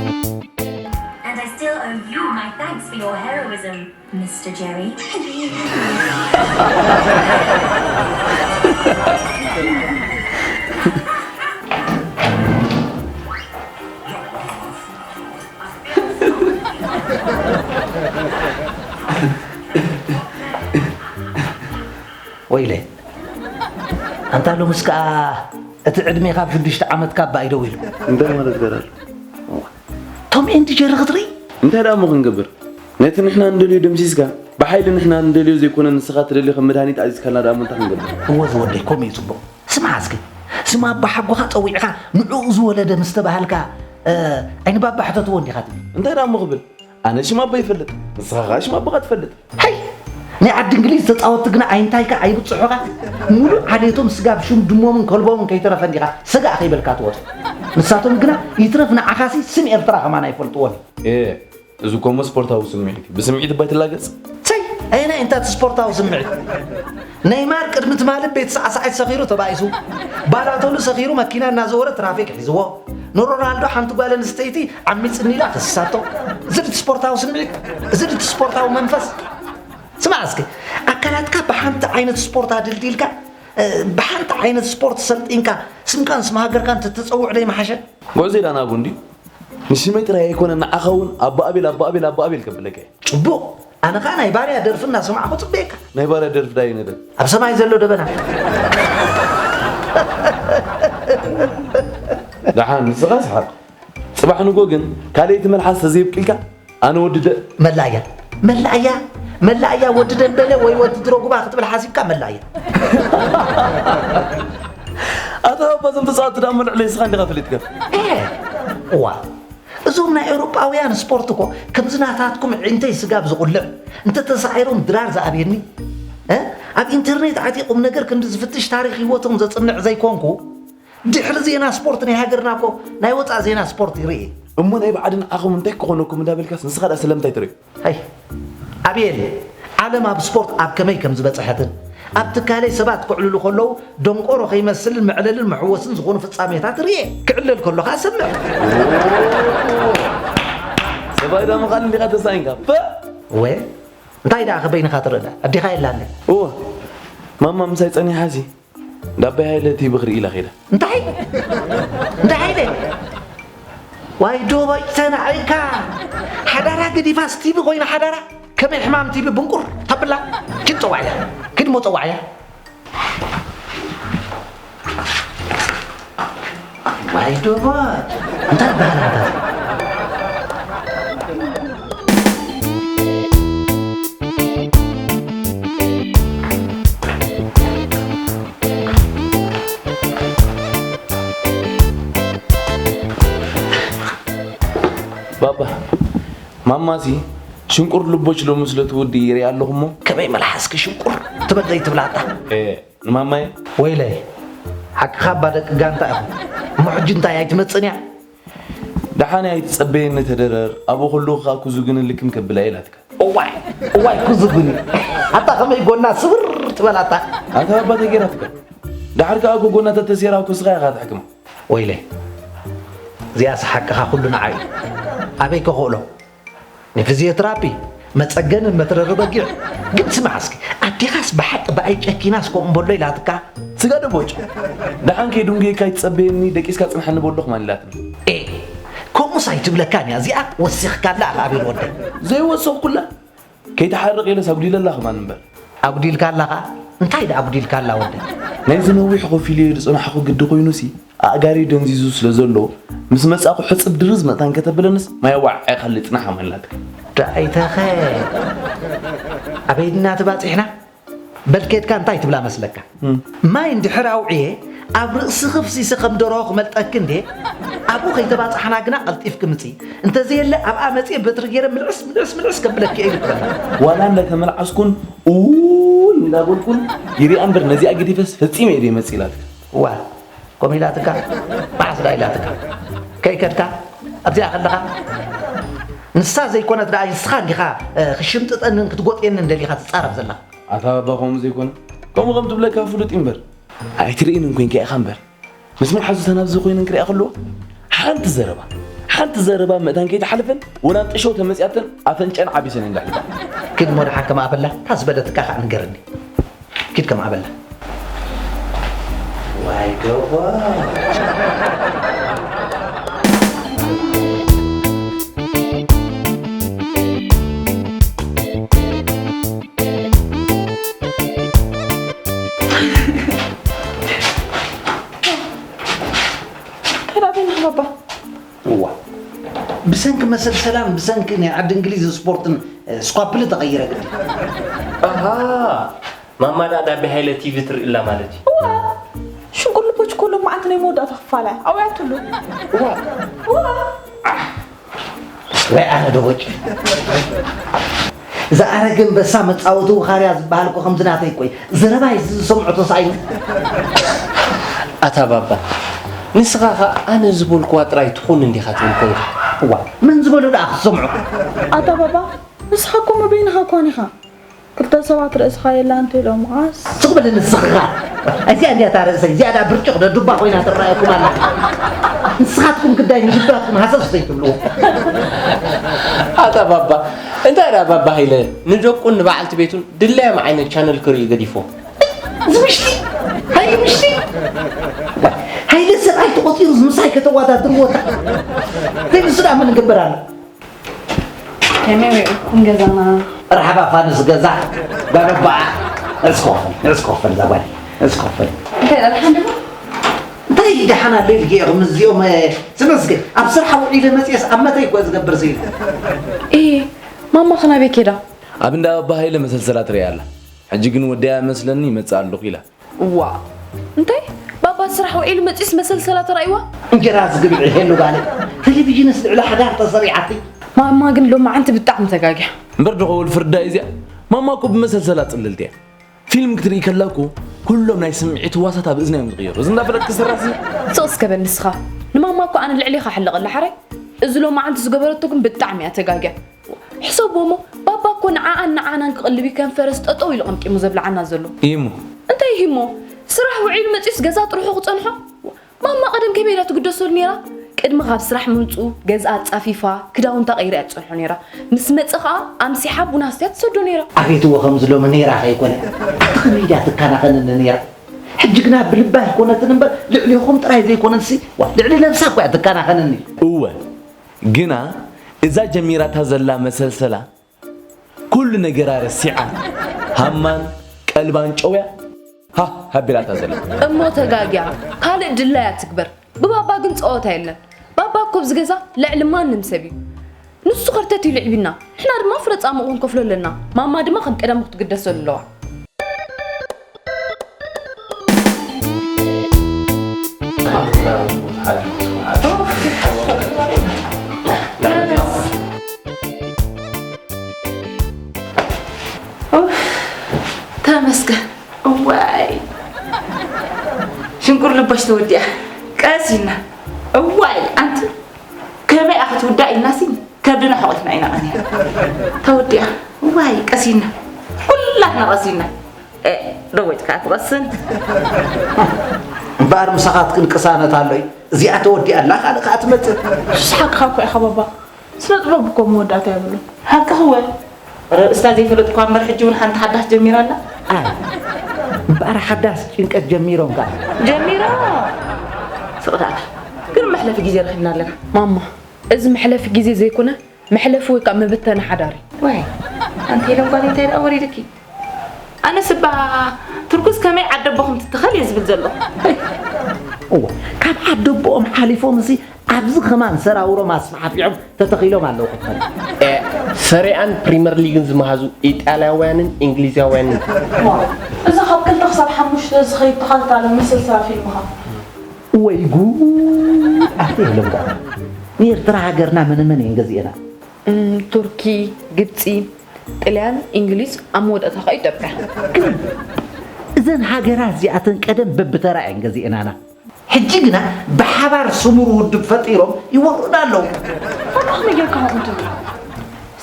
And I still owe you my thanks for your heroism, Mister Jerry. ወይለ፣ ኣንታ ሎምስ ከኣ እቲ ዕድሜ ካብ ሽዱሽተ ዓመት ካባ እዩ ደው ኢሉ። እንታይ ማለት ገራሉ? ቶም ኤንድ ጀሪ ክትርኢ? እንታይ ደኣ እሞ ክንገብር? ነቲ ንሕና እንደልዮ ደምሲስካ፣ ብሓይሊ ንሕና እንደልዮ ዘይኮነ ንስኻ ትደልዮ ከም መድሃኒት ኣዚዝካልና ደኣ እሞ እንታይ ክንገብር? እወ ዝወደይ፣ ከምኡ እዩ ጽቡቕ። ስማዕ እስኪ፣ ስም ኣቦሓጎኻ ጸዊዕኻ ንዕኡ ዝወለደ ምስ ተባሃልካ፣ እ፣ ዓይኒ ባባ ሕተትዎ እንዲኻ ትብል። እንታይ ደኣ እሞ ክብል? ኣነ ሽም ኣቦ ይፈልጥ፣ ንስኻ ኸኣ ሽም ኣቦኻ ትፈልጥ። ሃይ! ናይ ዓዲ እንግሊዝ ተጻወትቲ ግና ኣይንታይካ ኣይብጽሑኻ። ሙሉእ ዓሌቶም ስጋብ ሹም ድሞምን ከልቦምን ከይተረፈ እንዲኻ ሰጋእ ከይበልካ ትወጾ። ንሳቶም ግና ይትረፍ ንዓኻሲ ስም ኤርትራ ከማን ኣይፈልጥዎን። ኤ፣ እዚ እኮ እሞ ስፖርታዊ ስምዒት እዩ። ብስምዒት እባ ኣይትላገጽ። ቸይ! ኣየናይ እንታ እቲ ስፖርታዊ ስምዒት? ነይማር ቅድሚ ትማሊ ቤት ሳዕሳዒት ሰኺሩ ተባኢሱ። ባላቶሉ ሰኺሩ መኪና እናዘወረ ትራፊክ ሒዝዎ። ንሮናልዶ ሓንቲ ጓል ኣንስተይቲ ዓሚጽኒ ኢላ ከሲሳቶ። እዚ ድቲ ስፖርታዊ ስምዒት? እዚ ድቲ ስፖርታዊ መንፈስ? ስማዕ እስኪ፣ ኣካላትካ ብሓንቲ ዓይነት ስፖርት ኣድልዲልካ፣ እ፣ ብሓንቲ ዓይነት ስፖርት ሰልጢንካ፣ ስምካን ስም ሃገርካን ተተጸውዕ ዶ ይመሓሸ? ጉዕዞ ኢላ ናብኡ እንድዩ። ንሽመይ ጥራይ ኣይኮነን፣ ንዓኻ እውን ኣቦ ኣቤል፣ ኣቦ ኣቤል፣ ኣቦ ኣቤል ከብለካ እየ። ጽቡቕ። ኣነ ኸኣ ናይ ባርያ ደርፊ እናሰማዕኩ ጽበየካ። ናይ ባርያ ደርፊ ዳይ ነደ? ኣብ ሰማይ ዘሎ ደበና። ደሓን፣ ንስኻ ስሓቕ። ጽባሕ ንጎ ግን ካልኣይቲ መልሓስ ተዘይብቂልካ፣ ኣነ ወዲ ደ- መላእያ፣ መላእያ፣ መላእያ ወዲ ደንበለ ወይ ወዲ ድሮጉባ ክትብል ሓሲብካ መላእያ። ኣታ እባ እዞም ተጻወትቲ ደኣ እሞ ልዕለይ ንስኻ እንዲኻ ፈሊጥካ። ኤ፣ እዋ፣ እዞም ናይ ኤውሮጳውያን ስፖርት እኮ ከምዚ ናታትኩም ዒንተይ ስጋብ ዝቑልዕ፣ እንተተሳዒሮም ድራር ዝኣብየኒ፣ እ? ኣብ ኢንተርኔት ኣትየ ቁም ነገር ክንዲ ዝፍትሽ ታሪኽ ህይወቶም ዘጽንዕ ዘይኮንኩ፣ ድሕሪ ዜና ስፖርት ናይ ሃገርና እኮ ናይ ወጻእ ዜና ስፖርት ይርኢ። እሞ ናይ ባዕዲ ንዓኹም እንታይ ክኾነኩም እንዳበልካስ ንስኻ ደኣ ስለምንታይ ትርእዮ? ሃይ፣ ኣቤል፣ ዓለም ኣብ ስፖርት ኣብ ከመይ ከም ዝበጽሐትን ኣብ ትካለይ ሰባት ክዕልሉ ከለዉ ደንቆሮ ከይመስልን መዕለልን መሕወስን ዝኾኑ ፍጻሜታት ርእየ። ክዕለል ከሎ ከኣ ሰምዕ። ሰብኣይ ዳ ምዃን እንዲኻ ተሳኢንካ? ፐ! ወ-፣ እንታይ ደኣ ከበይንኻ ትርእ ደኣ? ኣዴኻ የላን። እወ፣ ማማ ምሳይ ጸኒሓ ሲ። ዳባይ ሃይለ ቲቪ ክርኢ ኢላ ኸይዳ። እንታይ? እንታይ ሃይለ? ዋይ ዶቦጭ ተናዒካ። ሓዳራ ገዲፋስ ቲቪ ኮይና ሓዳራ? ከመይ ሕማም ቲቪ ብንቁር ተብላ? ኪድ ጸዋዕያ። ኪድ ሞ ጸዋዕያ። ዋይ ዶቦጭ። እንታይ ይበሃል ኣንታ? ባባ፣ ማማሲ ሽንቁር ልቦች ሎሚ ስለ ትውዲ ይርኢ ኣለኹ እሞ። ከመይ መልሓስኪ ሽንቁር ትበል ዘይትብላታ? ኤ፣ ንማማይ? ወይለይ፣ ሓቅኻ እባ ደቂ ጋንታ ኢኹም። እሞ ሕጂ እንታይ ኣይትመጽእን እያ? ደሓን ኣይትጸበየኒ ተደረር፣ ኣብኡ ከለኹ ከኣ ኩዙ ግን ልክም ከብላ ኢላትካ። እዋይ፣ እዋይ ኩዙ ግን። ኣታ ከመይ ጎና ስብር ትበላታ? ኣታ ኣባ ተጌራትካ። ደሓር ከኣ ጎና ተተሴራ ኩስኻ ኢኻ ትሕክማ። ወይለይ፣ እዚኣስ ሓቅኻ ኩሉ ንዓይ እዩ። ኣበይ ከኽእሎ? ንፊዝዮትራፒ፣ መጸገንን መትረሪ በጊዕ። ግን ስማዕ እስኪ፣ ኣዴኻስ ብሓቂ ብኣይ ጨኪናስ ከምኡ በሎ ኢላትካ? ስጋ ደቦጭ፣ ደሓን ከይድንጉየካ ኣይትጸበየኒ፣ ደቂስካ ጽንሓኒ በሎ ከማን ኢላትኒ። ኤ፣ ከምኡስ ኣይትብለካን እያ፣ እዚኣ ወሲኽካላ ኢኻ ኣቤል ወደይ። ዘይወሰኽኩላ? ከይትሓርቕ ኢለስ ኣጉዲለላ ከማን እምበር። ኣጉዲልካላ ኸኣ? እንታይ ደኣ ኣጉዲልካላ ወደይ? ናይዚ ነዊሕ ኮፍ ኢለዮ ዝጸናሕኹ ግዲ ኮይኑሲ፣ ኣእጋረይ ደንዚዙ ስለ ዘሎ፣ ምስ መጻእኩ ሕጽብ ድርዝ መታን ከተብለንስ፣ ማይ ኣዋዕዒ ካልእ ጽናሕ ኣመላትካ። ደኣይተኸ፣ ኣበይ ድና ተባጺሕና? በል ኬድካ እንታይ ትብላ መስለካ? እም። ማይ እንድሕር ኣውዕየ፣ ኣብ ርእስኺ ፍሲሰ ከም ደርሆ ክመልጠኪ እንድየ፣ ኣብኡ ከይተባጻሕና ግና ቀልጢፍኪ ምጺ። እንተዘየለ ኣብኣ መጺኤ በትሪ ገይረ ምልዕስ፣ ምልዕስ፣ ምልዕስ ከብለኪ እየ ኢሉ ክበላ። ዋላ እንዳተመልዓስኩን፣ ኡይ እንዳበልኩን ይሪኣ እምበር ነዚኣ ገዲፈስ ፈጺመ እየ ዘይመጽእ ኢላትካ። ዋ፣ ከምኡ ኢላትካ? መዓስ ደኣ ኢላትካ? ከይከድካ? ኣብዚኣ ከለኻ? ንሳ ዘይኮነት ደኣ ንስኻ እንዲኻ፣ እ፣ ክሽምጥጠንን ክትጎጥየንን ደሊኻ ትጻረፍ ዘለኻ። ኣታ ባባ ከምኡ ዘይኮነ፣ ከምኡ ከም ትብለካ ፍሉጥ እዩ እምበር። ኣይትርእንን ኮይንካ ኢኻ እምበር። ምስ መሓዙተን ኣብዚ ኮይነን ክሪኣ ከለዋ፣ ሓንቲ ዘረባ፣ ሓንቲ ዘረባ ምእታን ከይተሓልፈን፣ ወላ ጥሸው ተመጽያተን ኣፈንጨን ዓቢሰን እንዳሕልፋ። ኪድ እሞ ደሓን ከምኣ በላ፣ እታ ዝበለትካ ከኣ ንገረኒ። ኪድ ከምኣ በላ። ዋይ ገባ። እንታይ ደኣ በይንኻ ባባ? እዋ፣ ብሰንኪ መሰል ሰላም፣ ብሰንኪ ናይ ዓዲ እንግሊዝ ስፖርትን፣ እ፣ ስኳፕሊ ተቐይረ ግዲ። ኣሃ፣ ማማ ደኣ ዳቢ ሃይለ ቲቪ ትርኢ ኣላ ማለት እዩ። እዋ፣ ሽንቁር ልቦች እኮ ሎሚ ኣቲ ናይ መወዳእታ ክፋላ እያ። ኣውያትሉ። እዋ፣ ወይ ኣነ ደቦጭ። እዛ ኣረገ ኣንበሳ መጻወቲ ውኻርያ ዝበሃል እኮ ከምዚ ናተይ እኮ እዩ። ዘረባይ ዝሰምዖ ተሳኢኑ። ኣታ ባባ፣ ንስኻ ኸኣ ኣነ ዝበልኩዋ ጥራይ ትኹን እንዲኻ ትብል ኮንካ። እዋ፣ መን ዝበሎ ደኣ ክትሰምዖ? ኣታ ባባ፣ ንስኻ እኮ መበይንኻ እኳን ኢኻ። ክልተ ሰባት ርእስኻ የላ እንተ ኢሎምኻስ? ስቕ በል ንስኻ። እዚኣ እንድያ እታ ርእሰይ፣ እዚኣ ደኣ ብርጭቕ ደዱባ ኮይና ትረኣየኩም ኣላ። ንስኻትኩም ግዳይ ንግዳትኩም ሃሰስ ዘይትብልዎ። ኣታ ባባ፣ እንታይ ደኣ ባባ ሃይለ ንደቁን ንበዓልቲ ቤቱን ድላዮም ዓይነት ቻነል ክርእዩ ገዲፎም። እዚ ምሽቲ፣ ሃይ ምሽቲ። ሃይለ ሰብኣይ ተቖጺሩ ምስ ምሳይ ከተወዳድርዎ እታ። ዘይምስዳ ምን ንገብር ኣሎ? ከመይ ውዒልኩም ገዛና? መርሓባ ፋኑስ ገዛ ጓል ኣቦኣ። እስኮፍን እስኮፍን እዛ ጓል እስኮፍን። እንታይ ደኣ ደሓን ዲኹም? እንታይ ደሓን ኣሎ ኢልኪ ኢኹም እዚኦም? እ፣ ዝመስገን ኣብ ስራሕ ውዒለ መፅየስ ኣብ መተይ እኮ ዝገብር ስኢሉ። እ፣ ማማ ኸ ናበይ ከይዳ? ኣብ እንዳ ኣባ ሃይለ መሰልሰላ ትርኢ ኣላ። ሕጂ ግን ወዲኣ መስለኒ ይመጽእ ኣለኹ ኢላ። እዋ እንታይ ባባ ስራሕ ውዒሉ መጺኡስ መሰልሰላ ተራእይዋ? እንጀራ ዝግብዒ ሄሉ ጓለ ቴሌቪዥንስ ልዕሊ ሓዳር ተሰሪዓትይ። ማማ ግን ሎማዓንቲ ብጣዕሚ ተጋግያ። እምበር ዶ ከወል ፍርዳ እዚኣ ማማ እኮ ብመሰልሰላ ጽልልቲ እያ። ፊልም ክትርኢ ከላ እኮ ኩሎም ናይ ስምዒት ህዋሳት ኣብ እዝና እዮም ዝቕየሩ። እዚ እንዳፈለጥኪ ስራሕሲ ስቕ እስከ በል ንስኻ። ንማማ እኮ ኣነ ልዕሌኻ ሕለቐላ ሓራይ። እዚ ሎማዓንቲ ዝገበረቶ ግን ብጣዕሚ እያ ተጋግያ። ሕሰቦ እሞ ባባ እኮ ንዓኣን ንዓናን ክቕልብ እዩ ከም ፈረስ ጠጠው ኢሉ ቀምቂሙ ዘብልዓና ዘሎ። እዩ እሞ እንታይ እዩ እሞ? ስራሕ ውዒሉ መጺኡስ ገዛ ጥርሑ ክጸንሖ? ማማ ቀደም ከመይ ኢላ ትግደሰሉ ነይራ? ቅድሚ ካብ ስራሕ ምምጽኡ ገዛ ኣጻፊፋ ክዳውንታ ቀይራ እያ ትጸንሖ ነይራ። ምስ መጸ ከኣ ኣምሲሓ ቡን ኣስትያ ትሰዶ ነይራ። ኣቤትዎ ከምዚ ሎሚ ነይራ ከይኮነ እቲ ከመይ ድያ ትከናኸነኒ ነይራ። ሕጂ ግና ብልባ ኣይኮነትን እምበር ልዕሌኹም ጥራይ ዘይኮነትሲ ዋ ልዕሊ ነብሳ እኮ እያ ትከናኸነኒ። እወ ግና እዛ ጀሚራታ ዘላ መሰልሰላ ኩሉ ነገራ ረሲዓ ሃማን ቀልባን ጨውያ ሃ ሃቢላታ ዘላ። እሞ ተጋግያ ካልእ ድላያ ትግበር። ብባባ ግን ጸወታ የለን። ባባ እኮ ኣብዚ ገዛ ልዕሊ ማንም ሰብ እዩ። ንሱ ከርተት ኢሉ ይዕቢና፣ ንሕና ድማ ፍረ ጻምኡ ክንከፍሎ ኣለና። ማማ ድማ ከም ቀደሙ ክትግደሰሉ ኣለዋ። ተመስገን። እዋይ ሽንቁር ልቦሽ ተወዲኣ ቀስ ኢልና። እዋይ ኣንቲ ከመይ ኣኸ ትውዳእ ኢልናሲ ከብድና ሕቆትና ኢና ቀኒና። ተወዲኣ እዋይ ቀስ ኢልና ኩላትና ቀስ ኢልና። እ፣ ደወጭ ከዓ ትቐስን። እምበኣር ምሳኻትክን ቅሳነት ኣሎ እዩ። እዚኣ ተወዲኣ ኣላ ካልእ ከዓ ትመፅእ። ሱስ ሓቅኻ እኮ ኢኻ ባባ። ስነ ጥበብ እኮ መወዳእታ የብሉን። ሓቅኺ ወ ርእስታ ዘይፈለጥኳ እምበር ሕጂ እውን ሓንቲ ሓዳሽ ጀሚራ ኣላ። ኣይ እምበኣር ሓዳስ ጭንቀት ጀሚሮም ከዓ። ጀሚራ ስቕዳታ ግን መሕለፊ ግዜ ረኺብና ኣለና። ማማ፣ እዚ መሕለፊ ግዜ ዘይኮነ መሕለፊ ወይ ከዓ መበተኒ ሓዳር እዩ። ወይ ኣንቲ ሄለን ጓል እንታይ ደኣ ወሪድኪ? ኣነስ እባ ትርኩስ ከመይ ዓደቦ ከም ትትኸል እየ ዝብል ዘለኹ። እዋ ካብ ዓደቦኦም ሓሊፎም እዚ ኣብዚ ከማን ሰራውሮም ኣስፋሕፊሖም ተተኺሎም ኣለዉ ክትፈልጥ። ሰሪኣን ፕሪመር ሊግን ዝመሃዙ ኢጣልያውያንን እንግሊዛውያንን እዚ ካብ ክልተ ክሳብ ሓሙሽተ ዝኸይድ ተኸታታሊ ምስልሳል ፊልምኻ። ወይ ጉድ ኣቲ የለም ጓል ንኤርትራ ሃገርና መነ መን እየን ገዚኤና? እም፣ ቱርኪ፣ ግብፂ፣ ጥልያን፣ እንግሊዝ ኣብ መወዳእታ ከዓ ኢትዮጵያ። እዘን ሃገራት እዚኣተን ቀደም በብተራ እየን ገዚኤናና። ሕጂ ግና ብሓባር ስሙር ውድብ ፈጢሮም ይወሩና ኣለዉ። ኣታ ከመይ ጌርካ ከምኡ ትብል?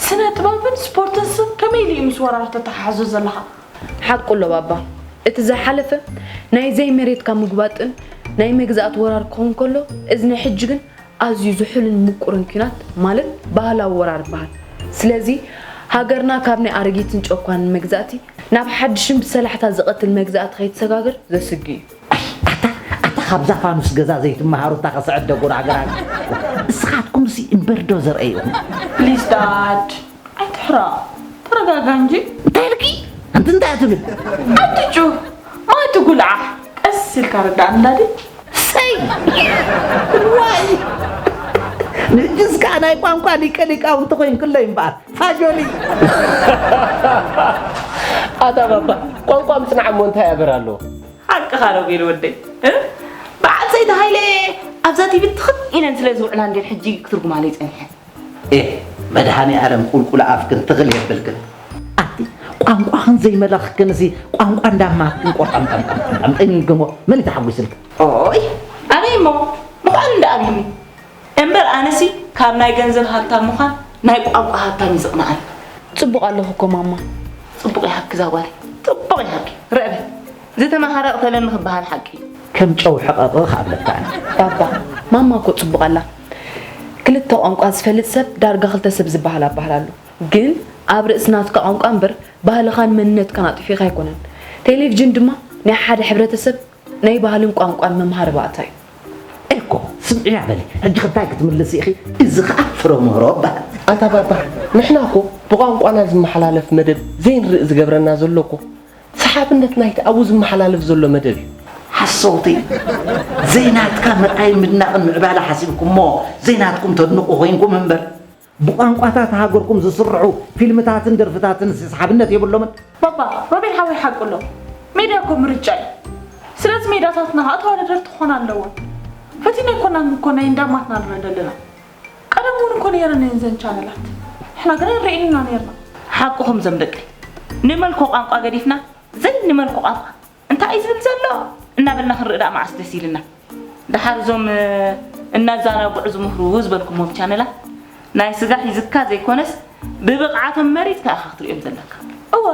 ስነ ጥበብን ስፖርትን ስብ ከመይ ኢሉ እዩ ምስ ወራር ተተሓሓዞ ዘለኻ? ሓቁ ኣሎ ባባ። እቲ ዝሓለፈ ናይ ዘይመሬትካ ምጉባጥን ናይ መግዛእቲ ወራር ክኸውን ከሎ፣ እዚ ናይ ሕጂ ግን ኣዝዩ ዝሑልን ምቁርን ኲናት ማለት ባህላዊ ወራር ይበሃል። ስለዚ ሃገርና ካብ ናይ ኣረጊትን ጨኳንን መግዛእቲ ናብ ሓድሽን ብሰላሕታ ዝቐትል መግዛእቲ ከይትሰጋገር ዘስግእ እዩ። ኣታ ኣታ ካብዛ ፋኑስ ገዛ ዘይትመሃሩ እታ ከስዕድ ደጎር ሃገር ሃገር እስኻትኩም ሲ እምበር ዶ ዘርአ ኢኹም። ፕሊዝ ዳድ ኣይትሕራ ተረጋጋ እንጂ። እንታይ ኢልኪ ኣንቲ እንታይ ትብል? ኣትጩ ማይ ትጉልዓ ቀስ ኢልካ ረዳእ እንዳዲ። ሰይ ዋይ ንሕጅስ ከዓ ናይ ቋንቋ ሊቀ ሊቃውንቲ ኮይንክሎ እምበኣር ፋጆሊ። ኣታ ባባ ቋንቋ ምጽናዕ እሞ እንታይ ኣበር ኣለዎ? ሓቅኻ ሮቤል ወደይ እ? በዓል ሰይድ ሃይለ ኣብዛ ቲቪ ትኽን ኢለን ስለ ዝውዕላ እንዴ ሕጂ ክትርጉማለይ ጸኒሐን። ኤ መድሃኒ ኣለም ቁልቁል ኣፍክን ትኽል የብልክን። ኣቲ ቋንቋኽን ዘይመለኽክን እዚ ቋንቋ እንዳማትክን ቆርጣምጣምጣምጣምጣምጠኝ ግሞ መን ይተሓጒስልክ? ኦይ ኣበይ እሞ ምዃን እንዳ ኣብይኒ እምበር ኣነሲ ካብ ናይ ገንዘብ ሃብታም ምዃን ናይ ቋንቋ ሃብታም እዩ ዝቕንዓኒ። ጽቡቕ ኣለኹ እኮ ማማ። ጽቡቕ ይሃብኪ እዛ ጓለይ ጽቡቕ ይሃብኪ። ርዕበ ዝተማሃረ ቅተለኒ ክበሃል ሓቂ እዩ። ከም ጨው ሕቐቕ ከኣብለካ ኣነ። ባባ ማማ እኮ ጽቡቕ ኣላ። ክልተ ቋንቋ ዝፈልጥ ሰብ ዳርጋ ክልተ ሰብ ዝበሃል ኣባህል ኣሎ። ግን ኣብ ርእሲ ናትካ ቋንቋ እምበር ባህልኻን መንነትካን ኣጥፊእካ ኣይኮነን። ቴሌቪዥን ድማ ናይ ሓደ ሕብረተሰብ ናይ ባህልን ቋንቋን መምሃሪ ባእታ እዩ። ኤኮ ስምዕያ በሊ ሕጂ ክታይ ክትምልስ ኢኺ? እዚ ኸዓ ፍረምህሮ በሃል። ኣታ ባባ ንሕና እኮ ብቋንቋና ዝመሓላለፍ መደብ ዘይንርኢ ዝገብረና ዘሎ እኮ ሰሓብነት ናይቲ ኣብኡ ዝመሓላለፍ ዘሎ መደብ እዩ። ሓሰውቲ ዘይናትካ ምርኣይ ምድናቕን ምዕባለ ሓሲብኩሞ ዘይናትኩም ተድንቑ ኮይንኩም እምበር ብቋንቋታት ሃገርኩም ዝስርሑ ፊልምታትን ደርፍታትን ሰሓብነት የብሎምን። ባባ ሮቤል ሓወይ ሓቁ ኣሎ። ሜድያ እኮ ምርጫ እዩ። ስለዚ ሜድያታትና ከዓ ተወዳደርቲ ክኾና ኣለዎም። ፈቲና ኣይኮናን እኮ ናይ እንዳማትና ንረኢ ዘለና። ቀደም እውን እኮ ነይረን እየን ዘን ቻነላት። ንሕና ግን ኣይረኢን ኢና ነይርና። ሓቅኹም ዘም ደቀይ። ንመልኮ ቋንቋ ገዲፍና ዘይ ንመልኮ ቋንቋ እንታይ እዩ ዝብል ዘሎ እናበልና ክንርኢ ደኣ መዓስ ደስ ኢልና። ደሓር እዞም እናዛናግዑ ዝምህሩ ዝበልኩሞም ቻነላት ናይ ስጋ ሒዝካ ዘይኮነስ ብብቕዓቶም መሪፅካ ኢኻ ክትሪኦም ዘለካ። እወ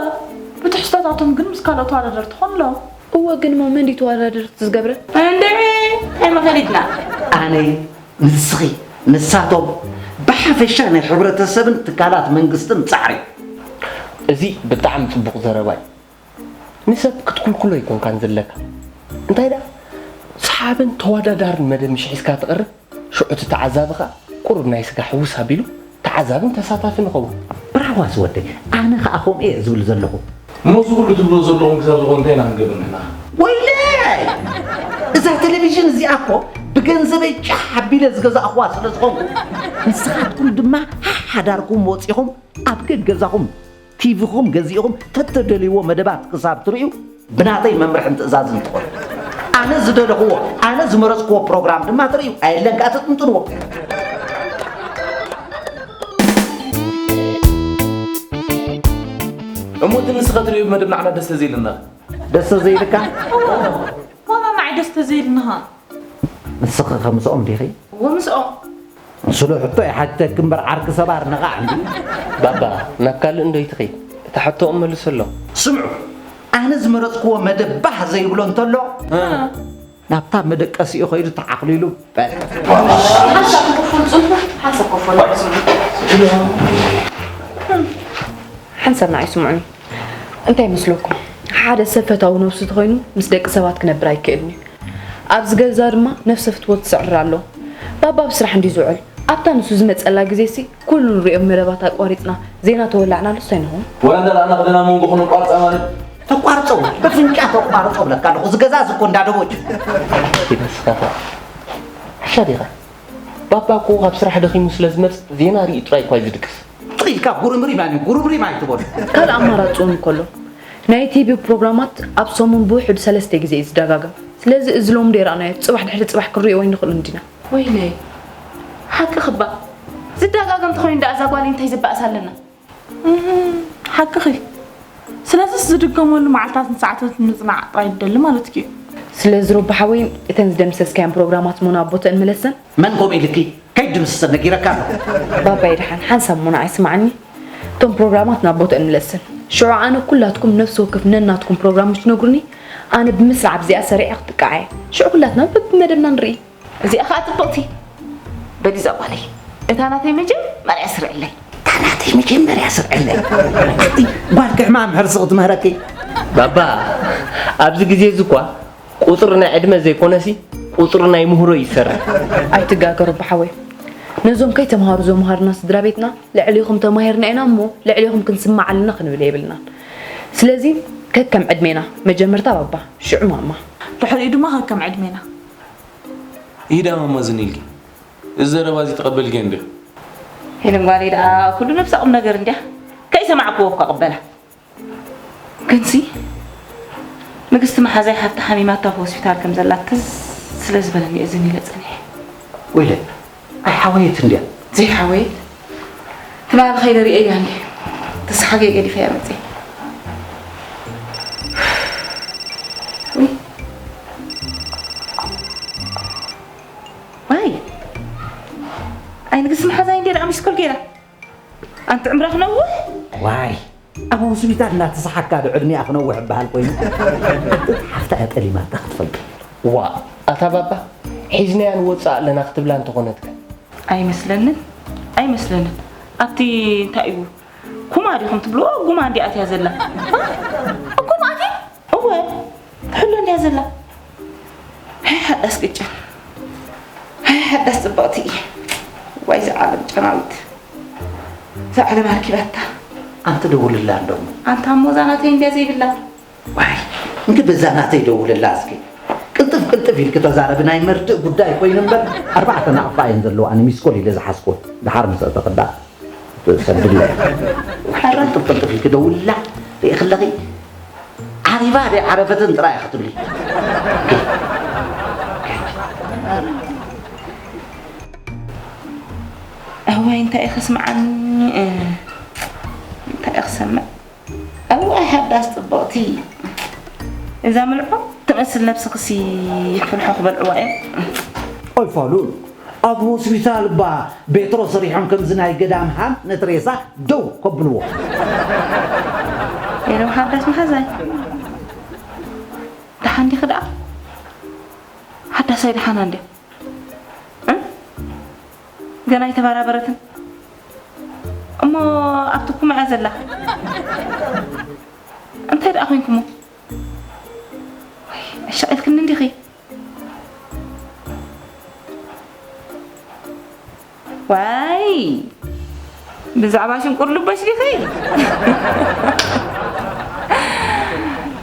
ብትሕዝቶታቶም ግን ምስ ካልኦት ተወዳደርቲ ኮን ኣለዎም። እወ ግን እሞ መን ድዩ ተወዳደርቲ ዝገብረ? እንድዒ ኣይመኸሊትና። ኣነ ንስኺ ንሳቶም ብሓፈሻ ናይ ሕብረተሰብን ትካላት መንግስትን ፃዕሪ። እዚ ብጣዕሚ ፅቡቕ ዘረባ እዩ። ንሰብ ክትኩልኩሎ ኣይኮንካን ዘለካ እንታይ ደኣ ሰሓብን ተወዳዳርን መደብ ምሽ ሒዝካ ትቐርብ ሽዑ እቲ ተዓዛቢ ኸኣ ቁሩብ ናይ ስጋ ሕውስ ኣቢሉ ተዓዛብን ተሳታፍን ይኸውን። ብራዋስ ወደይ ኣነ ኸኣ ከምኡ እየ ዝብል ዘለኹ። እሞ እዚ ኩሉ ትብልዎ ዘለኹም ክሳብ ዝኾነ እንታይ ኢና ክንገብር ንሕና ኸ? ወይለይ እዛ ቴሌቪዥን እዚኣ እኮ ብገንዘበይ ጫሕ ኣቢለ ዝገዛእኽዋ ስለ ዝኾንኩ ንስኻትኩም ድማ ሓሓዳርኩም ወጺኹም ኣብ ገገዛኹም ቲቪኹም ገዚእኹም ተተደልይዎ መደባት ክሳብ ትርእዩ ብናተይ መምርሕን ትእዛዝን ትኾኑ። ኣነ ዝደለኽዎ፣ ኣነ ዝመረፅክዎ ፕሮግራም ድማ ትርእዩ፣ ኣየለን ከኣ ትጥንጥንዎ። እሞ እቲ ንስኻ ትርእዮ መደብ ንዓና ደስ ተዘይልና። ደስ ተዘይልካ? ዋላ ንዓይ ደስ ተዘይልንኻ። ንስኺ ከምስኦም ዲኺ? እወ ምስኦም። ስሉሕ ሕቶ ይሓተኪ እምበር ዓርኪ ሰብ ኣርነቓዕ እንድዩ። ባባ ናብ ካልእ እንዶ ኣይትኺድ እታ ሕቶኦም መልሰሎም። ስምዑ ኣነ ዝመረፅክዎ መደብ ባህ ዘይብሎ እንተሎ ናብታ መደቀሲኡ ኸይዱ ተዓኽሊሉ በል። ሓንሳብ ክፉል ፅንሑ ሓንሳብ ክፉል ኣዕፅምዑ። ሓንሳብ ንዓይ ስምዑኒ። እንታይ ይመስለኩም? ሓደ ሰብ ፈታዊ ነብሱ ተኾይኑ ምስ ደቂ ሰባት ክነብር ኣይክእልን እዩ። ኣብዚ ገዛ ድማ ነፍሰ ፍትወት ይስዕርር ኣሎ። ባባ ኣብ ስራሕ እንድዩ ዝውዕል። ኣብታ ንሱ ዝመጸላ ግዜሲ ኩሉ ንሪኦም መደባት ኣቋሪጽና ዜና ተወላዕናሉስ ኣይንኸውን። ወላ እንዳረኣና ክደና መንጎ ክነቋርጻ ማለት። ተቋርጾ በፍንጫ ተቋርጾ ብለካ ኣለኹ። እዚ ገዛ እዚ እኮ እንዳ ደቦጭ። ንስኻ ሓሻ ዲኻ? ባባ እኮ ካብ ስራሕ ደኺሙ ስለ ዝመጽእ ዜና ሪኡ ጥራይ እኳ እዩ ዝድቅስ። ኢልካ ጉርምሪም ኣነ ጉርምሪም ኣይትበሉ። ካልእ ኣማራፂ እውን እኮ ኣሎ። ናይ ቲቪ ፕሮግራማት ኣብ ሰሙን ብውሕዱ ሰለስተ ግዜ እዩ ዝደጋገም። ስለዚ እዚ ሎሚ ደይረኣናዮ ፅባሕ ድሕሪ ፅባሕ ክንሪኦ ኣይንኽእልን ዲና? ወይለይ ሓቅኺ እባ ዝደጋገም ተኾይኑ ደኣ እዛ ጓለይ እንታይ ዘባእሳ ኣለና? እህ ሓቅኺ። ስለዚስ ዝድገመሉ መዓልታትን ሰዓታትን ምፅናዕ ጥራይ ትደሊ ማለትኪ እዩ። ስለዚ ሮቢ ሓወይ እተን ዝደምሰስካየን ፕሮግራማት እሞ ናብ ቦተአን ምለሰን። መን ከምኡ ኢልኪ ከይድምስሰን ነጊረካ ኣለኹ። ባባየ ደሓን ሓንሳብ እሞ ንዓይ ስምዓኒ። እቶም ፕሮግራማት ናብ ቦተአን ምለሰን። ሽዑ ኣነ ኩላትኩም ነፍሲ ወከፍ ነናትኩም ፕሮግራም ምስ ትነግሩኒ ኣነ ብምስራዕ ኣብዚኣ ሰሪዐ ክጥቃዕ እየ። ሽዑ ኩላትና በብመደብና ንርኢ። እዚኣ ኸኣ ጽብቕቲ። በሊ እዛ ጓለይ እታ ናተይ መጀመርያ ስርዕለይ። እታ ናተይ መጀመርያ ስርዕለይ። ኣቲ ጓል ክሕማም ሕርሲ ክትምህረኪ። ባባ ኣብዚ ግዜ እዚ እኳ ቁጽሪ ናይ ዕድመ ዘይኮነሲ ቁጽሪ ናይ ምህሮ እዩ ዝሰርሕ። ኣይትጋገ ሮቢ ሓወይ። ነዞም ከይተምሃሩ ዘምሃሩና ስድራ ቤትና ልዕሌኹም ተማሂርና ኢና እሞ ልዕሌኹም ክንስማዕ ኣለና ክንብል የብልናን። ስለዚ ከከም ዕድሜና መጀመርታ ባባ ሽዑ ማማ። ድሕሪኡ ድማ ከከም ዕድሜና። ይዳ ማማ ዝን ኢልኪ እዚ ዘረባ እዚ ትቐበልኪ እንዲኺ? ሄለን ጓለይ ደኣ ኩሉ ነብሳ ቁምነገር እንድያ ከይሰማዕክዎ እኳ እቕበላ። ግንሲ ንግስቲ መሓዛይ ሓፍታ ሓሚማታ ኣብ ሆስፒታል ከም ዘላ ትዝ ስለ ዝበለኒ እየ ዝን ኢለ ጸኒሐ። ወይለ ኣይሓወየት እንድያ። ዘይሓወየት ትማሊ ከይደ ርእየያ እንዲ ተስሓገ ገዲፈያ መፅየ። ውይ። ዋይ ኣይ ንግስቲ መሓዛይ እንዴ ደኣ ሚስኮል ገይራ ኣንቲ ዕምራ ክነውሕ ዋይ ኣብ ሆስፒታል እናተሰሓካ ዶ ዕድሚኣ ክነውሕ ይበሃል ኮይኑ ሓፍታ እያ ጠሊማታ ክትፈልጥ። ዋ ኣታ ባባ ሒዝናያ ንወፅእ ኣለና ክትብላ እንተኾነትከ? ኣይመስለንን ኣይመስለንን። ኣብቲ እንታይ እዩ ኩማ ዲኹም ትብልዎ ጉማ እንዲኣ እትያ ዘላ። እኮ ማእቲ እወ ትሕሎ እንዲያ ዘላ። ሃይ ሓዳስ ቅጭን ሃይ ሓዳስ ፅብቕቲ። ዋይ ዝዓለም ጨናዊት እዛ ዓለም ኣርኪባታ። ኣንቲ ደውልላ እንደሞ ኣንታ እሞ እዛ ናተይ እንዲያ ዘይብላ። ዋይ እንዲ በዛ ናተይ ደውልላ እስኪ። ቅልጥፍ ቅልጥፍ ኢልኪ ተዛረቢ ናይ መርድእ ጉዳይ ኮይኑ እምበር ኣርባዕተ ናቕፋ እየን ዘለዋ ኣነ ሚስኮል ኢለ ዝሓዝኩ። ድሓር ምስ ኣተኽዳ ትሰድለ። ቅልጥፍ ቅልጥፍ ኢልኪ ደውልላ። ርኢ ክለኺ ዓሪባ ደ ዓረፈትን ጥራይ ክትብሊ። እዋይ እንታይ እዩ ክስምዓኒ እንታይ እዩ ክሰምዕ። እዋይ ሓዳስ ፅብቕቲ እዛ ምልዖ ትመስል ነብስኽሲ ፍልሖ ክበልዕዋ እዮም። ኣይፋሉን ኣብ ሆስፒታል እባ ቤትሮ ሰሪሖም ከምዚ ናይ ገዳም ሃም ነቲ ሬሳ ደው ከብልዎ። የለው ሓዳስ መሓዛይ ደሓን ዲኺ ደኣ ሓዳሳይ ደሓና እንድያ። ገና ኣይተበራበረትን እሞ ኣብቲ ኩምዐ ዘላ እንታይ ደኣ ኮይንኩሞ? ኣሻቒልክኒ እንዲኺ ዋይ ብዛዕባ ሽንቁር ልበሽ ዲኺ?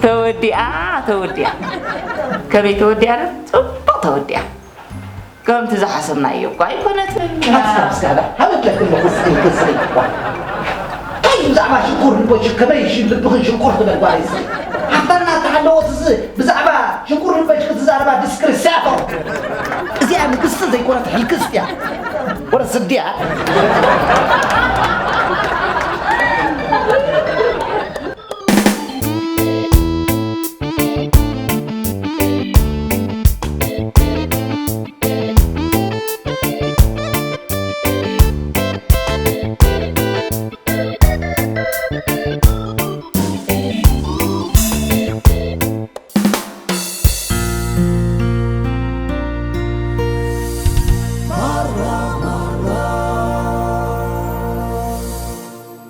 ተወዲኣ ተወዲኣ ከመይ ተወዲኣ ዶ? ፅቡቕ ተወዲኣ። ከምቲ ዝሓሰብናዮ እኳ ኣይኮነትን። ሓሳብ ስጋዳ ሃበትለክን መኹስ ክስሪ እኳ እንታይ እዩ ብዛዕባ ሽንኩር ልቦች ከመይ ሽ ልብኽን ሽንኩር ትበል ጓል ይስሪ ሓፍታና ተሃለወት እዚ ብዛዕባ ሽንኩር ልቦች ክትዛረባ ዲስክሪስያቶ እዚኣ ንግስቲ ዘይኮነት ሕልክስት እያ ወረ ስድያ